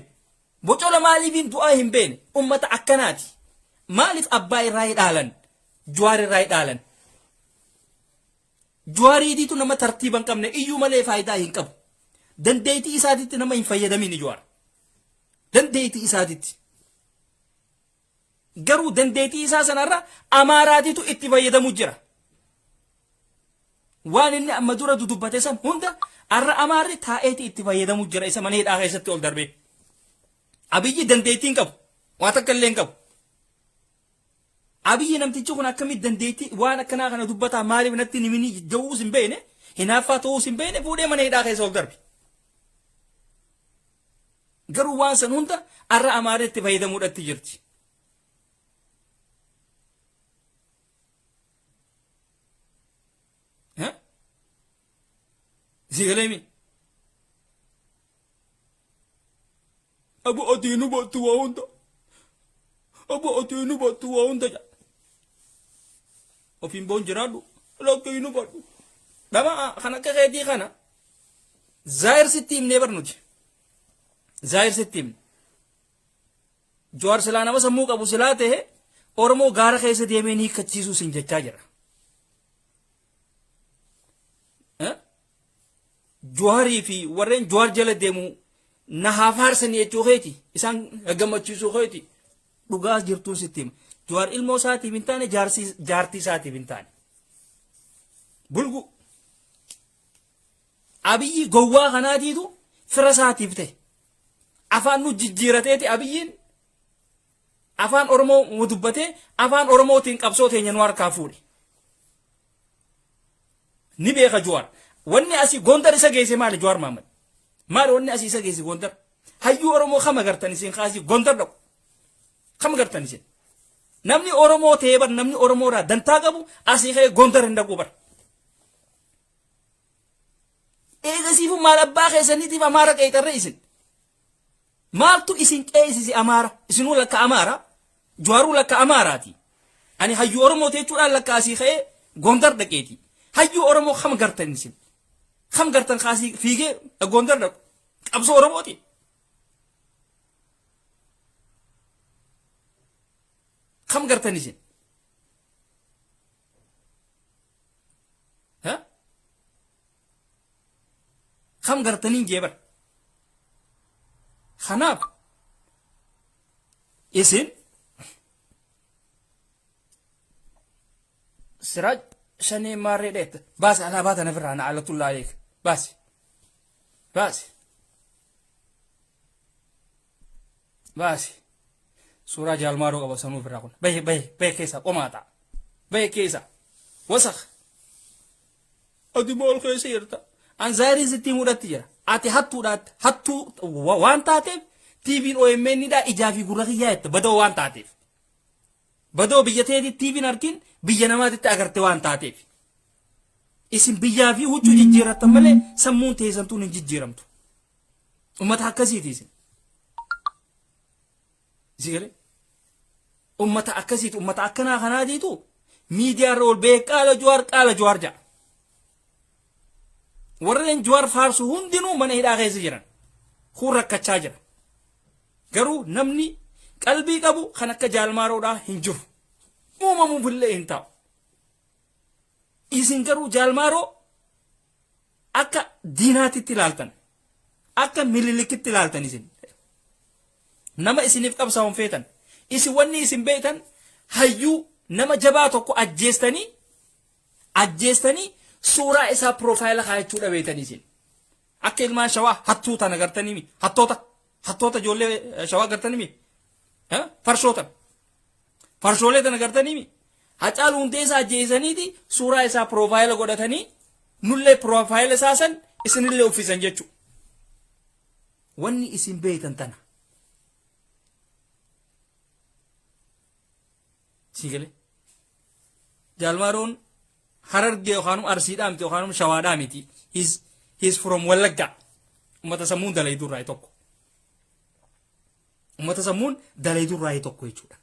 [SPEAKER 1] Bocola maaliifiin du'aa hin beene ummata akkanaati. Maaliif abbaa irraa hidhaalan? Jawaar irraa hidhaalan. Jawaariitiitu nama tartiiba hin qabne iyyuu malee faayidaa hin qabu. Dandeettii isaatitti nama hin fayyadamin Jawaar. Dandeettii isaatitti. Garuu dandeettii isaa sanarra Amaaraatiitu itti fayyadamu jira. Waan inni amma dura dudubbate san hunda arra Amaarri taa'eeti itti fayyadamu jira isa mana hidhaa keessatti ol darbee. Abiyyi dandeettii hin qabu. Waa takka illee hin qabu. Abiyyi namtichi kun akkamitti dandeettii waan akkanaa kana dubbataa, maaliif natti hin himini ja'uus hin beekne, hinaaffaa ta'uus hin beekne, fuudhee mana hidhaa keessa ol darbe. Garuu waan san hunda arra Amaarri itti fayyadamuudhatti jirti. Si galeemi? Abu ati hin hubattu waa hunda. Abu ati hin hubattu waa hunda jedha. Ofiin boon jiraadhu. Lakki hin hubadhu. Dhama kan akka keetii kana zaayir sitti himnee bar nuti. Zaayir sitti himne. Jawaar silaa nama sammuu qabu silaa ta'e Oromoo gaara keessa deemee ni hiikkachiisuu sin jechaa jira. Jawaarii fi warreen Jawaar jala deemu na haa faarsanii jechuu keeti isaan gammachiisuu keeti dhugaa jirtuun sitti hima. Jawaar ilmoo isaatiif hin taane jaartii isaatiif hin taane. Bulgu Abiyyi gowwaa kanaatiitu fira isaatiif ta'e. Afaan nu jijjiirateeti Abiyyiin afaan Oromoo dubbatee afaan Oromootiin qabsoo teenya nu harkaa fuudhe. Ni beeka Jawaar. Wanni asii Gondar isa geesse maali Jawaar Mahammad? Maali wanni asii isa geesse Gondar? Hayyuu Oromoo kam agartan isin kaasii Gondar dhaqu? Kam agartan isin? Namni Oromoo ta'ee bar namni Oromoo irraa dantaa qabu asii ka'ee Gondar hin dhaqu bar. Eegasiifu maal abbaa keessaniitiif Amaara qeexarre isin? Maaltu isin qeesise Amaara? Isinuu lakka Amaara? Jawaaruu lakka Amaaraati. Ani hayyuu Oromoo jechuudhaan lakka asii ka'ee Gondar dhaqeeti. Hayyuu Oromoo kam gartan isin? Kam gartan kaasii fiigee Gondar dhaqu? Qabsoo Oromooti. Kam gartan isin? Ha? Kam gartaniin jee bar. Kanaaf isin Siraaj shanee maarree dheetta. Baasi alaabaa tana firraa na alatullaa aleek. Baasi. Baasi. Baasi. Suuraa jaalmaaroo qaba sanuu ofirraa kun. Bahe bahe bahe keessa qomaa ta'a. Bahe keessa. Wasakh. Ati maal keessa jirta? An zaayirii sitti mudhatti jira. Ati hattuudhaatti hattuu waan taateef TV'n OMN dha ijaa fi gurra kiyyaa jette badoo waan taateef. Badoo biyya teetii TV'n argin biyya namaatitti agarte waan taateef. Isin biyyaa fi huccuu jijjiirrattan malee sammuun teessantuun hin jijjiiramtu. Ummata akkasiiti isin. Isin galee? Ummata akkasiiti ummata akkanaa kanaatiitu miidiyaa irra ol ba'ee qaala Jawaar qaala Jawaar ja'a. Warreen Jawaar faarsu hundinuu mana hidhaa keessa jiran. Kun rakkachaa jira. Garuu namni qalbii qabu kan akka jaalmaaroodhaa hin jiru. Uumamuuf illee hin taa'u. Isin garuu jaalmaaroo akka diinaatitti ilaaltan. Akka mililikitti ilaaltan isin. Nama isiniif qabsaa'uun feetan. Isin wanni isin beektan hayyuu nama jabaa tokko ajjeestanii ajjeestanii suuraa isaa piroofaayila kaayachuu dhabeetanii isin. Akka ilmaan shawaa hattuu tana gartanii mi? Hattoota hattoota ijoollee shawaa gartanii mi? Farshoo tana. Farshoolee tana gartanii mi? Hacaaluu Hundeessaa ajjeesaniiti suuraa isaa piroofaayila godhatanii nullee piroofaayila isaa san isinillee uffisan jechuudha. Wanni isin beektan tana. Sii galee. Jaalmaaroon Harargee yookaan Arsiidhaa miti yookaan Shawaadhaa miti. He's from Wallaggaa. Uummata sammuun dalayduu irraa tokko. Uummata sammuun dalayduu irraa tokko jechuudha.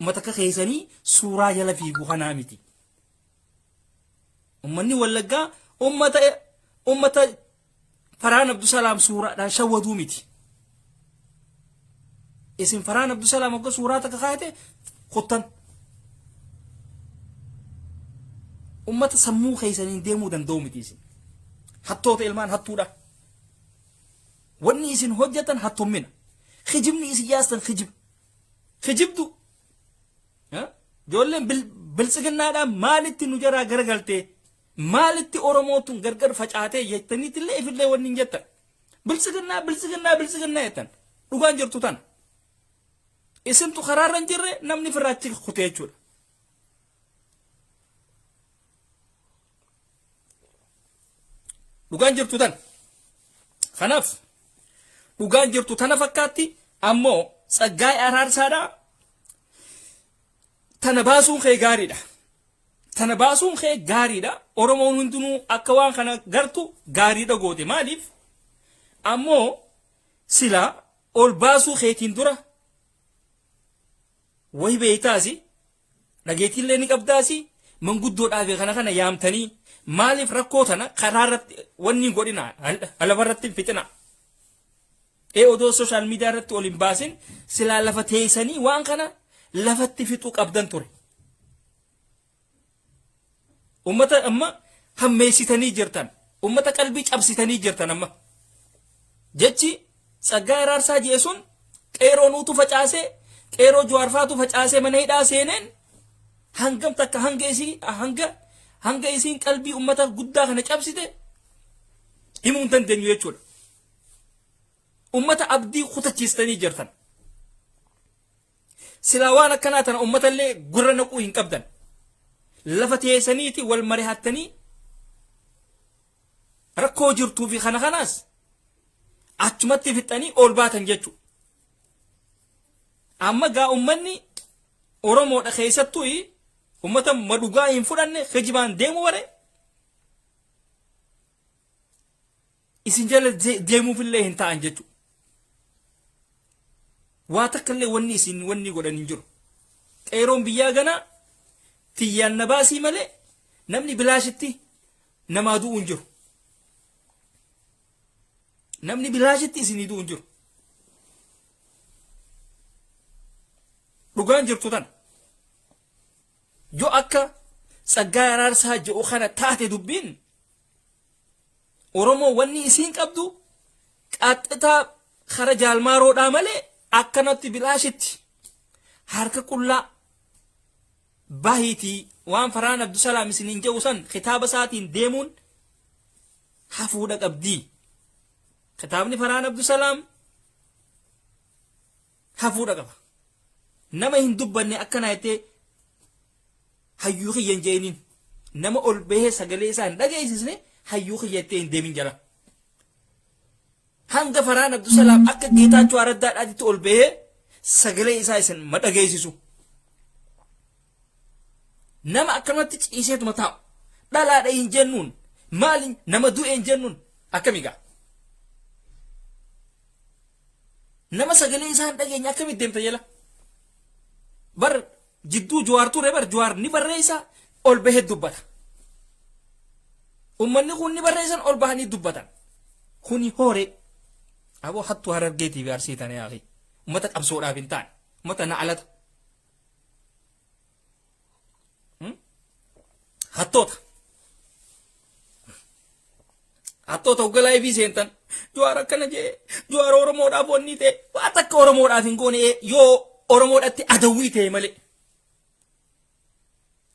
[SPEAKER 1] Uummata akka keessanii suuraa jala fiigu kanaa miti. Uummanni Wallaggaa uummata Farhaan Abdusalaam suuraadhaan shawwaduu miti. Isin Farhaan Abdusalaam hogga suuraa takka kaayate kuttan. Ummata sammuu keessaniin deemuu danda'u miti isin. Hattoota ilmaan hattuudha. Wanni isin hojjetan hattommina. Kijibni isin yaastan kijiba. Kijibdu. Ijoolleen biltsiginnaadhaan maalitti nu jaraa garagaltee Maalitti Oromoo tun gargar facaatee jettaniitillee ifillee wanni hin jettan. Biltsiginnaa biltsiginnaa biltsiginnaa jettan. Dhugaan jirtu tana. Isintu karaarra hin jirre namni firraa achi kutee jechuudha. Dhugaan jirtu tana. Kanaaf dhugaan jirtu tana fakkaatti ammoo Tsaggaayee Araarsaadhaa tana baasuun kee gaariidha. Tana baasuun kee gaariidha. Oromoon hundinuu akka waan kana gartu gaariidha goote. Maaliif? Ammoo Silaa ol baasuu keetiin dura wayi beeytaasi, dhageetiillee ni qabdaasi, manguddoodhaa fi kana kana yaamtanii maaliif rakkoo tana karaa irratti wanni hin godhina, lafa irratti hin fixina. Ee, odoo social media irratti ol hin baasin silaa lafa teessanii waan kana lafatti fixuu qabdan ture. Ummata amma hammeessitanii jirtan. Ummata qalbii cabsitanii jirtan amma. Jechi Tsaggaa Araarsaa je'e sun qeeroo nuutu facaasee, qeeroo Jawaarfaatu facaasee mana hidhaa seeneen hangam takka hanga isii hanga hanga isiin qalbii ummata guddaa kana cabsite himuu hin dandeenyu jechuudha. Ummata abdii kutachiistanii jirtan. Silaa waan akkanaa tana ummatallee gurra naquu hin qabdan. Lafa teessaniiti wal mari'attanii rakkoo jirtuu fi kana kanaas achumatti fixxanii ol baatan jechuudha. Amma gaa ummanni Oromoodha keessattuu ummata madhugaa hin fudhanne, kijibaan deemu bare isin jala deemuufillee hin ta'an jechuudha. Waa takka illee wanni isin wanni godhan hin jiru. Qeeroon biyyaa ganaa tiyyaan na baasii malee namni bilaashitti namaa du'u hin jiru. Namni bilaashitti isinii du'u hin jiru. Dhugaan jirtu tana. Yoo akka Tsaggaa Araarsaa jedhu kana taate, dubbiin Oromoo wanni isiin qabdu qaxxitaa kara jaalmaaroodhaa malee akkanatti bilaashitti harka qullaa bahiitii waan Farhaan Abdusalaam isiniin jedhu san kitaaba isaatiin deemuun hafuudha qabdii. Kitaabni Farhaan Abdusalaam hafuudha qaba. Nama hin dubbanne akkana jettee hayyuu kiyya hin jeeniin. Nama ol bahee sagalee isaa hin dhageessisne hayyuu kiyya jettee hin deemin jala. Hanga Farhaan Abdusalaam akka Geetaachoo Araddaadhaatitti ol bahee sagalee isaa isin ma dhageessisu. Nama akkanumatti ciiseetuma taa'u. Dhalaadha hin jennuun. Maali nama du'e hin jennuun akkami gaa? Nama sagalee isaa hin dhageenye akkamitti deemta jala? Bar jidduu Jawaar ture, bar Jawaar ni barreessa, ol bahee dubbata. Ummanni kun ni barreessan, ol bahanii dubbatan. Kuni hooree. Aboo, hattuu Harargeetii fi Arsii tana yaaqi. Ummata qabsoodhaaf hin taane. Ummata na alata. Hattoota. Hattoota hogga live seentan. Jawaar akkana jee, Jawaar Oromoodhaaf wanni ta'e, waa takka Oromoodhaaf hin goone yoo Oromoodhaatti adawwii ta'e malee.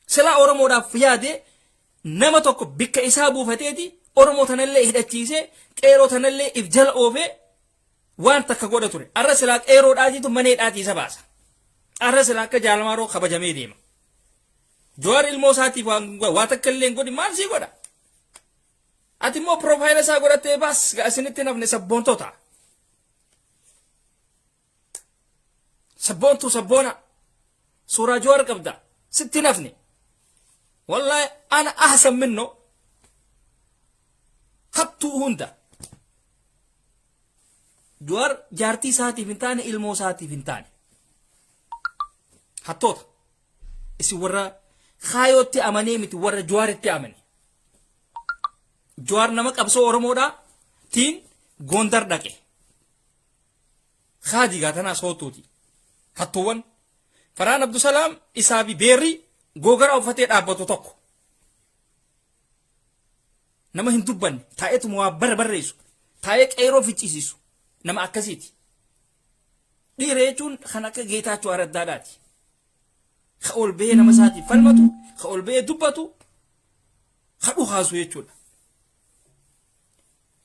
[SPEAKER 1] Silaa Oromoodhaaf yaade nama tokko bikka isaa buufateeti Oromoo tanallee hidhachiisee, qeeroo tanallee if jala oofee waan takka godha ture. Arra silaa qeeroodhaatiitu maneedhaatii isa baasa. Arra silaa akka jaalamaaroo kabajamee deema. Jawaar ilmoo isaatiif waa takka illee hin godhin, maal sii godha? Ati immoo profile isaa godhattee baas isinitti nafne sabboontota. Sabboontuu sabboona. Suuraa Jawaar qabda. Sitti nafne. Wallaahi ana ahsan minno. Hattuu hunda. Jawaar jaartii isaatiif hin taane, ilmoo isaatiif hin taane. Hattoota. Isin warra kaayootti amanee miti, warra Jawaaritti amane. Jawaar nama qabsoo Oromoodhaa tiin Gondar dhaqe. Kaadii gaatanaas hootuuti. Hattuuwwan. Farhaan Abdusalaam isaa fi beerri googara uffatee dhaabbatu tokko. Nama hin dubbanne, taa'eetuma waa bara barreessu, taa'ee qeeroo ficcisiisu nama akkasiiti. Dhiira jechuun kan akka Geetaachoo Araddaadhaati. Ka ol bahee nama isaatiif falmatu, ka ol bahee dubbatu, ka dhukaasu jechuudha.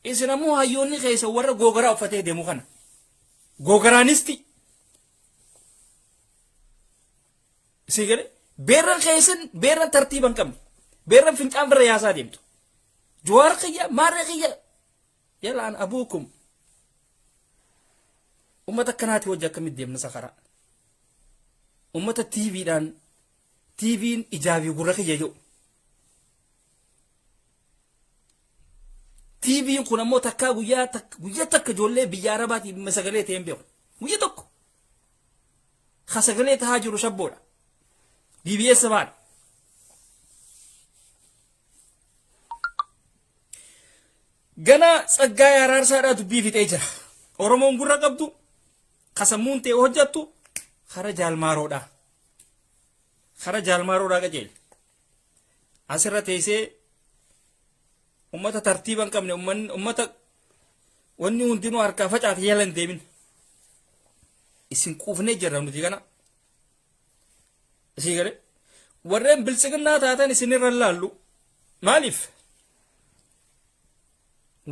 [SPEAKER 1] Isin ammoo hayyoonni keessa warra googaraa uffatee deemu kana. Googaraanisti. Isin galee beerran keessan beerran tartiiba hin qabne. Beerran fincaan birra yaasaa deemtu. Jawaar kiyya, maarree kiyya. Yalaan abuukum. Ummata akkanaati wajji akkamitti deemna sakaraa? Ummata TVdhaan TVn ijaa fi gurra kiyya jedhu. TV'n kun ammoo takkaa guyyaa takka guyyaa takka ijoollee biyya Arabaatiif sagalee ta'ee hin beeku. Guyyaa tokko. Ka sagalee tahaa jiru shabboodha. BBS baadha. Gana Tsaggaayee Araarsaadhaa dubbii fixee jira. Oromoon gurra qabdu, ka sammuun ta'e hojjettu, kara jaalmaaroodha. Kara jaalmaaroodhaa qajeeli. Asirra teessee ummata tartiiba hin qabne, ummata wanni hundinuu harkaa facaate jala hin deemin. Isin quufnee jirra nuti kana. Isii galee warreen biltsiginnaa taatan isinirra hin laallu. Maaliif?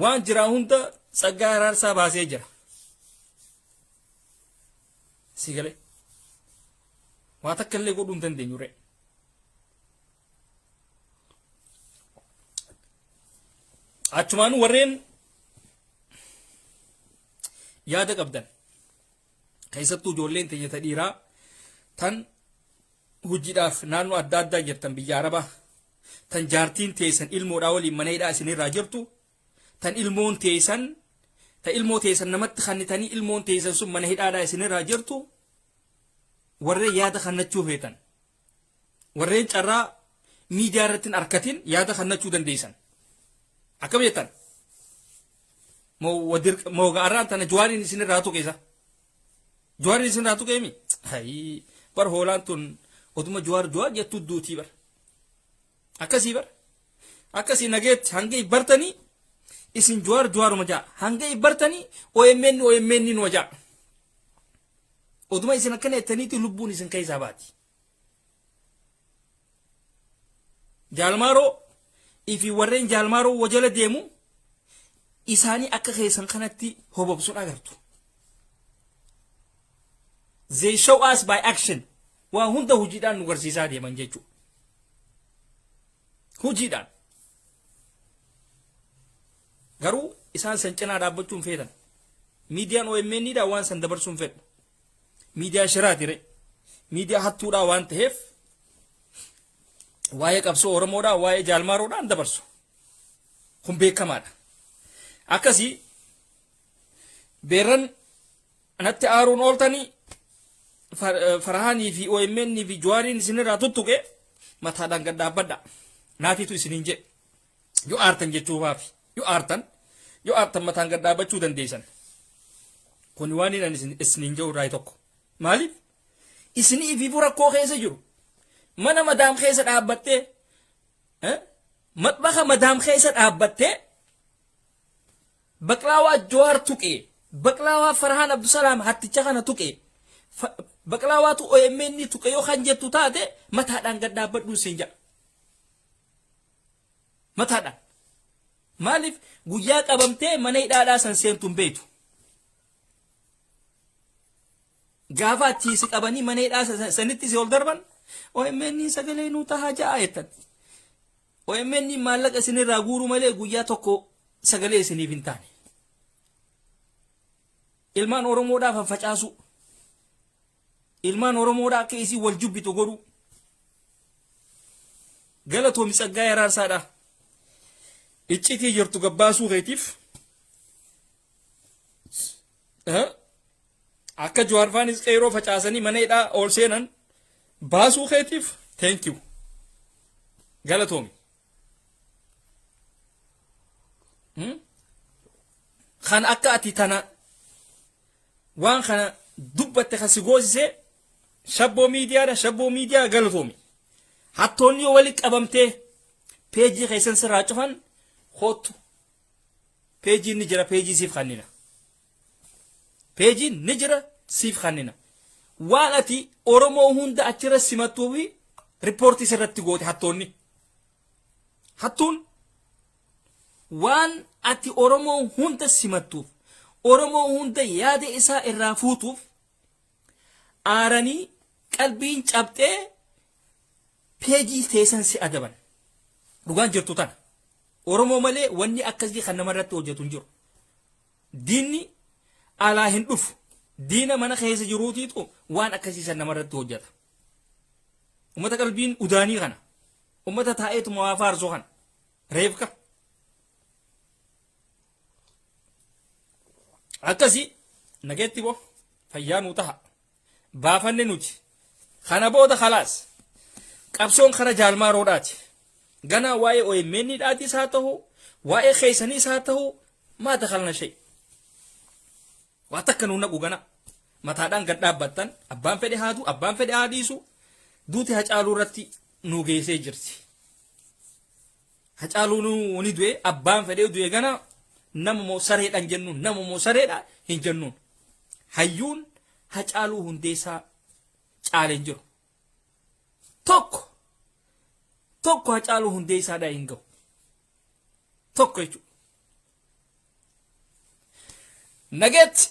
[SPEAKER 1] Waan jiraa hunda Tsaggaa Araarsaa baasee jira. Isii galee waa takka illee godhuu hin dandeenyu ree. Achumaan warreen yaada qabdan keessattuu ijoolleen teenya ta dhiiraa tan hojiidhaaf naannoo adda addaa jirtan, biyya Arabaa, tan jaartiin teessan ilmoodhaa waliin mana hidhaa isinirraa jirtu, tan ilmoon teessan ta ilmoo teessan namatti kannitanii ilmoon teessan sun mana hidhaadhaa isinirraa jirtu, warreen yaada kannachuu feetan, warreen carraa miidiyaa irratti hin arkatin, yaada kannachuu dandeessan. Akkam jettan? Moo ga'arraan tana Jawaariin isinirraa tuqe isa? Jawaariin isinirraa tuqeemi? Hayii, bar hoolaan tun oduma Jawaar Jawaar jettuu duutii bar. Akkasii bar. Akkasii nageetti hanga bartanii isin Jawaar Jawaaruma ja'a. Hanga bartanii OMN OMN numa ja'a. Oduma isin akkana jettaniiti lubbuun isin keessaa baati. Jaalmaaroo ifi warreen Jaalmaaroo wajala deemu isaanii akka keessan kanatti hobobsuun agartu. They show us by action. Waa hunda hojiidhaan nu garsiisaa deeman jechuudha. Hojiidhaan. Garuu isaan san cinaa dhaabbachuun feetan. Miidiyaan OMN dha waan san dabarsuun fedhu. Miidiyaa shiraati re. Miidiyaa hattuudhaa waan ta'eef waa'ee qabsoo Oromoodhaa, waa'ee Jaalmaaroodhaan dabarsu. Kun beekamaadha. Akkasii beerran natti aaruun ooltanii Farahaanii fi OMN fi Jawaariin isinirraa tuttuqe mataadhaan gad dhaabbadha. Naatiitu isiniin jedhe. Yoo aartan jechuufaafi. Yoo aartan mataan gad dhaabbachuu dandeessan. Kun waan inni isiniin jedhu irraa tokko. Maaliif? Isinii ifiifuu rakkoo keessa jiru. Mana madaam keessa dhaabbattee, maxbaxa madaam keessa dhaabbattee, baqlaawaa Jawaar tuqee, baqlaawaa Farhaan Abdusalaam hatticha kana tuqee, baqlaawaatu OMN tuqe yoo kan jettu taate, mataadhaan gad dhaabbadhuu siin jedha. Mataadhaan. Maaliif? Guyyaa qabamtee mana hidhaadhaa san seentu hin beektu. Gaafa achii si qabanii mana hidhaa sanitti si ol darban, OMN sagalee nuu tahaa ja'a jettan. OMN maallaqa isinirraa guuruu malee guyyaa tokko sagalee isiniif hin taane. Ilmaan Oromoodhaa faffacaasu. Ilmaan Oromoodhaa akka isin wal jubbitu godhu. Galatoomi Tsaggaayee Araarsaadhaa. Iccitii jirtu gabbaasuu keetiif, akka Jawaar faanis qeeroo facaasanii mana hidhaa ol seenan baasuu keetiif, thank you. Galatoomi. Kan akka ati tana waan kana dubbatte kan si goosise Shabboo Miidiyaadha. Shabboo Miidiyaa, galatoomi. Hattoonni yoo walitti qabamtee peejii keessan sirraa cufan, koottu. Peejiin ni jira, peejii siif kannina. Peejiin ni jira, siif kannina. Waan ati Oromoo hunda achirra simattuu fi riippoortii sirratti goote hattoonni. Hattuun waan ati Oromoo hunda simattuuf, Oromoo hunda yaada isaa irraa fuutuuf aaranii qalbiin cabxee peejii teessan si adaban. Dhugaan jirtu tana. Oromoo malee wanni akkasii kan namarratti hojjetu hin jiru. Diinni alaa hin dhufu. Diina mana keessa jiruutiitu waan akkasii san namarratti hojjeta. Ummata qalbiin udaanii kana. Ummata taa'eetuma waa faarsu kana. Reefka. Akkasii nageetti boo fayyaa nuu taha. Baafanne nuti. Kana booda khalaas. Qabsoon kara jaalmaaroodhaati. Ganaa waa'ee OMN dhaatis haa ta'u, waa'ee keessaniis haa ta'u, maa dakhalna shay. Waa takka nuu naqu gana. Mataadhaan gad dhaabbattan abbaan fedhe haadu, abbaan fedhe haa dhiisu, duuti Hacaaluu irratti nuu geessee jirti. Hacaaluu nuu ni du'e, abbaan fedhee du'e gana nama moo sareedha hin jennuun, nama moo sareedha hin jennuun. Hayyuun Hacaaluu Hundeessaa caale hin jiru. Tokko tokko Hacaaluu Hundeessaadhaa hin gahu. Tokko jechuudha. Nageetti.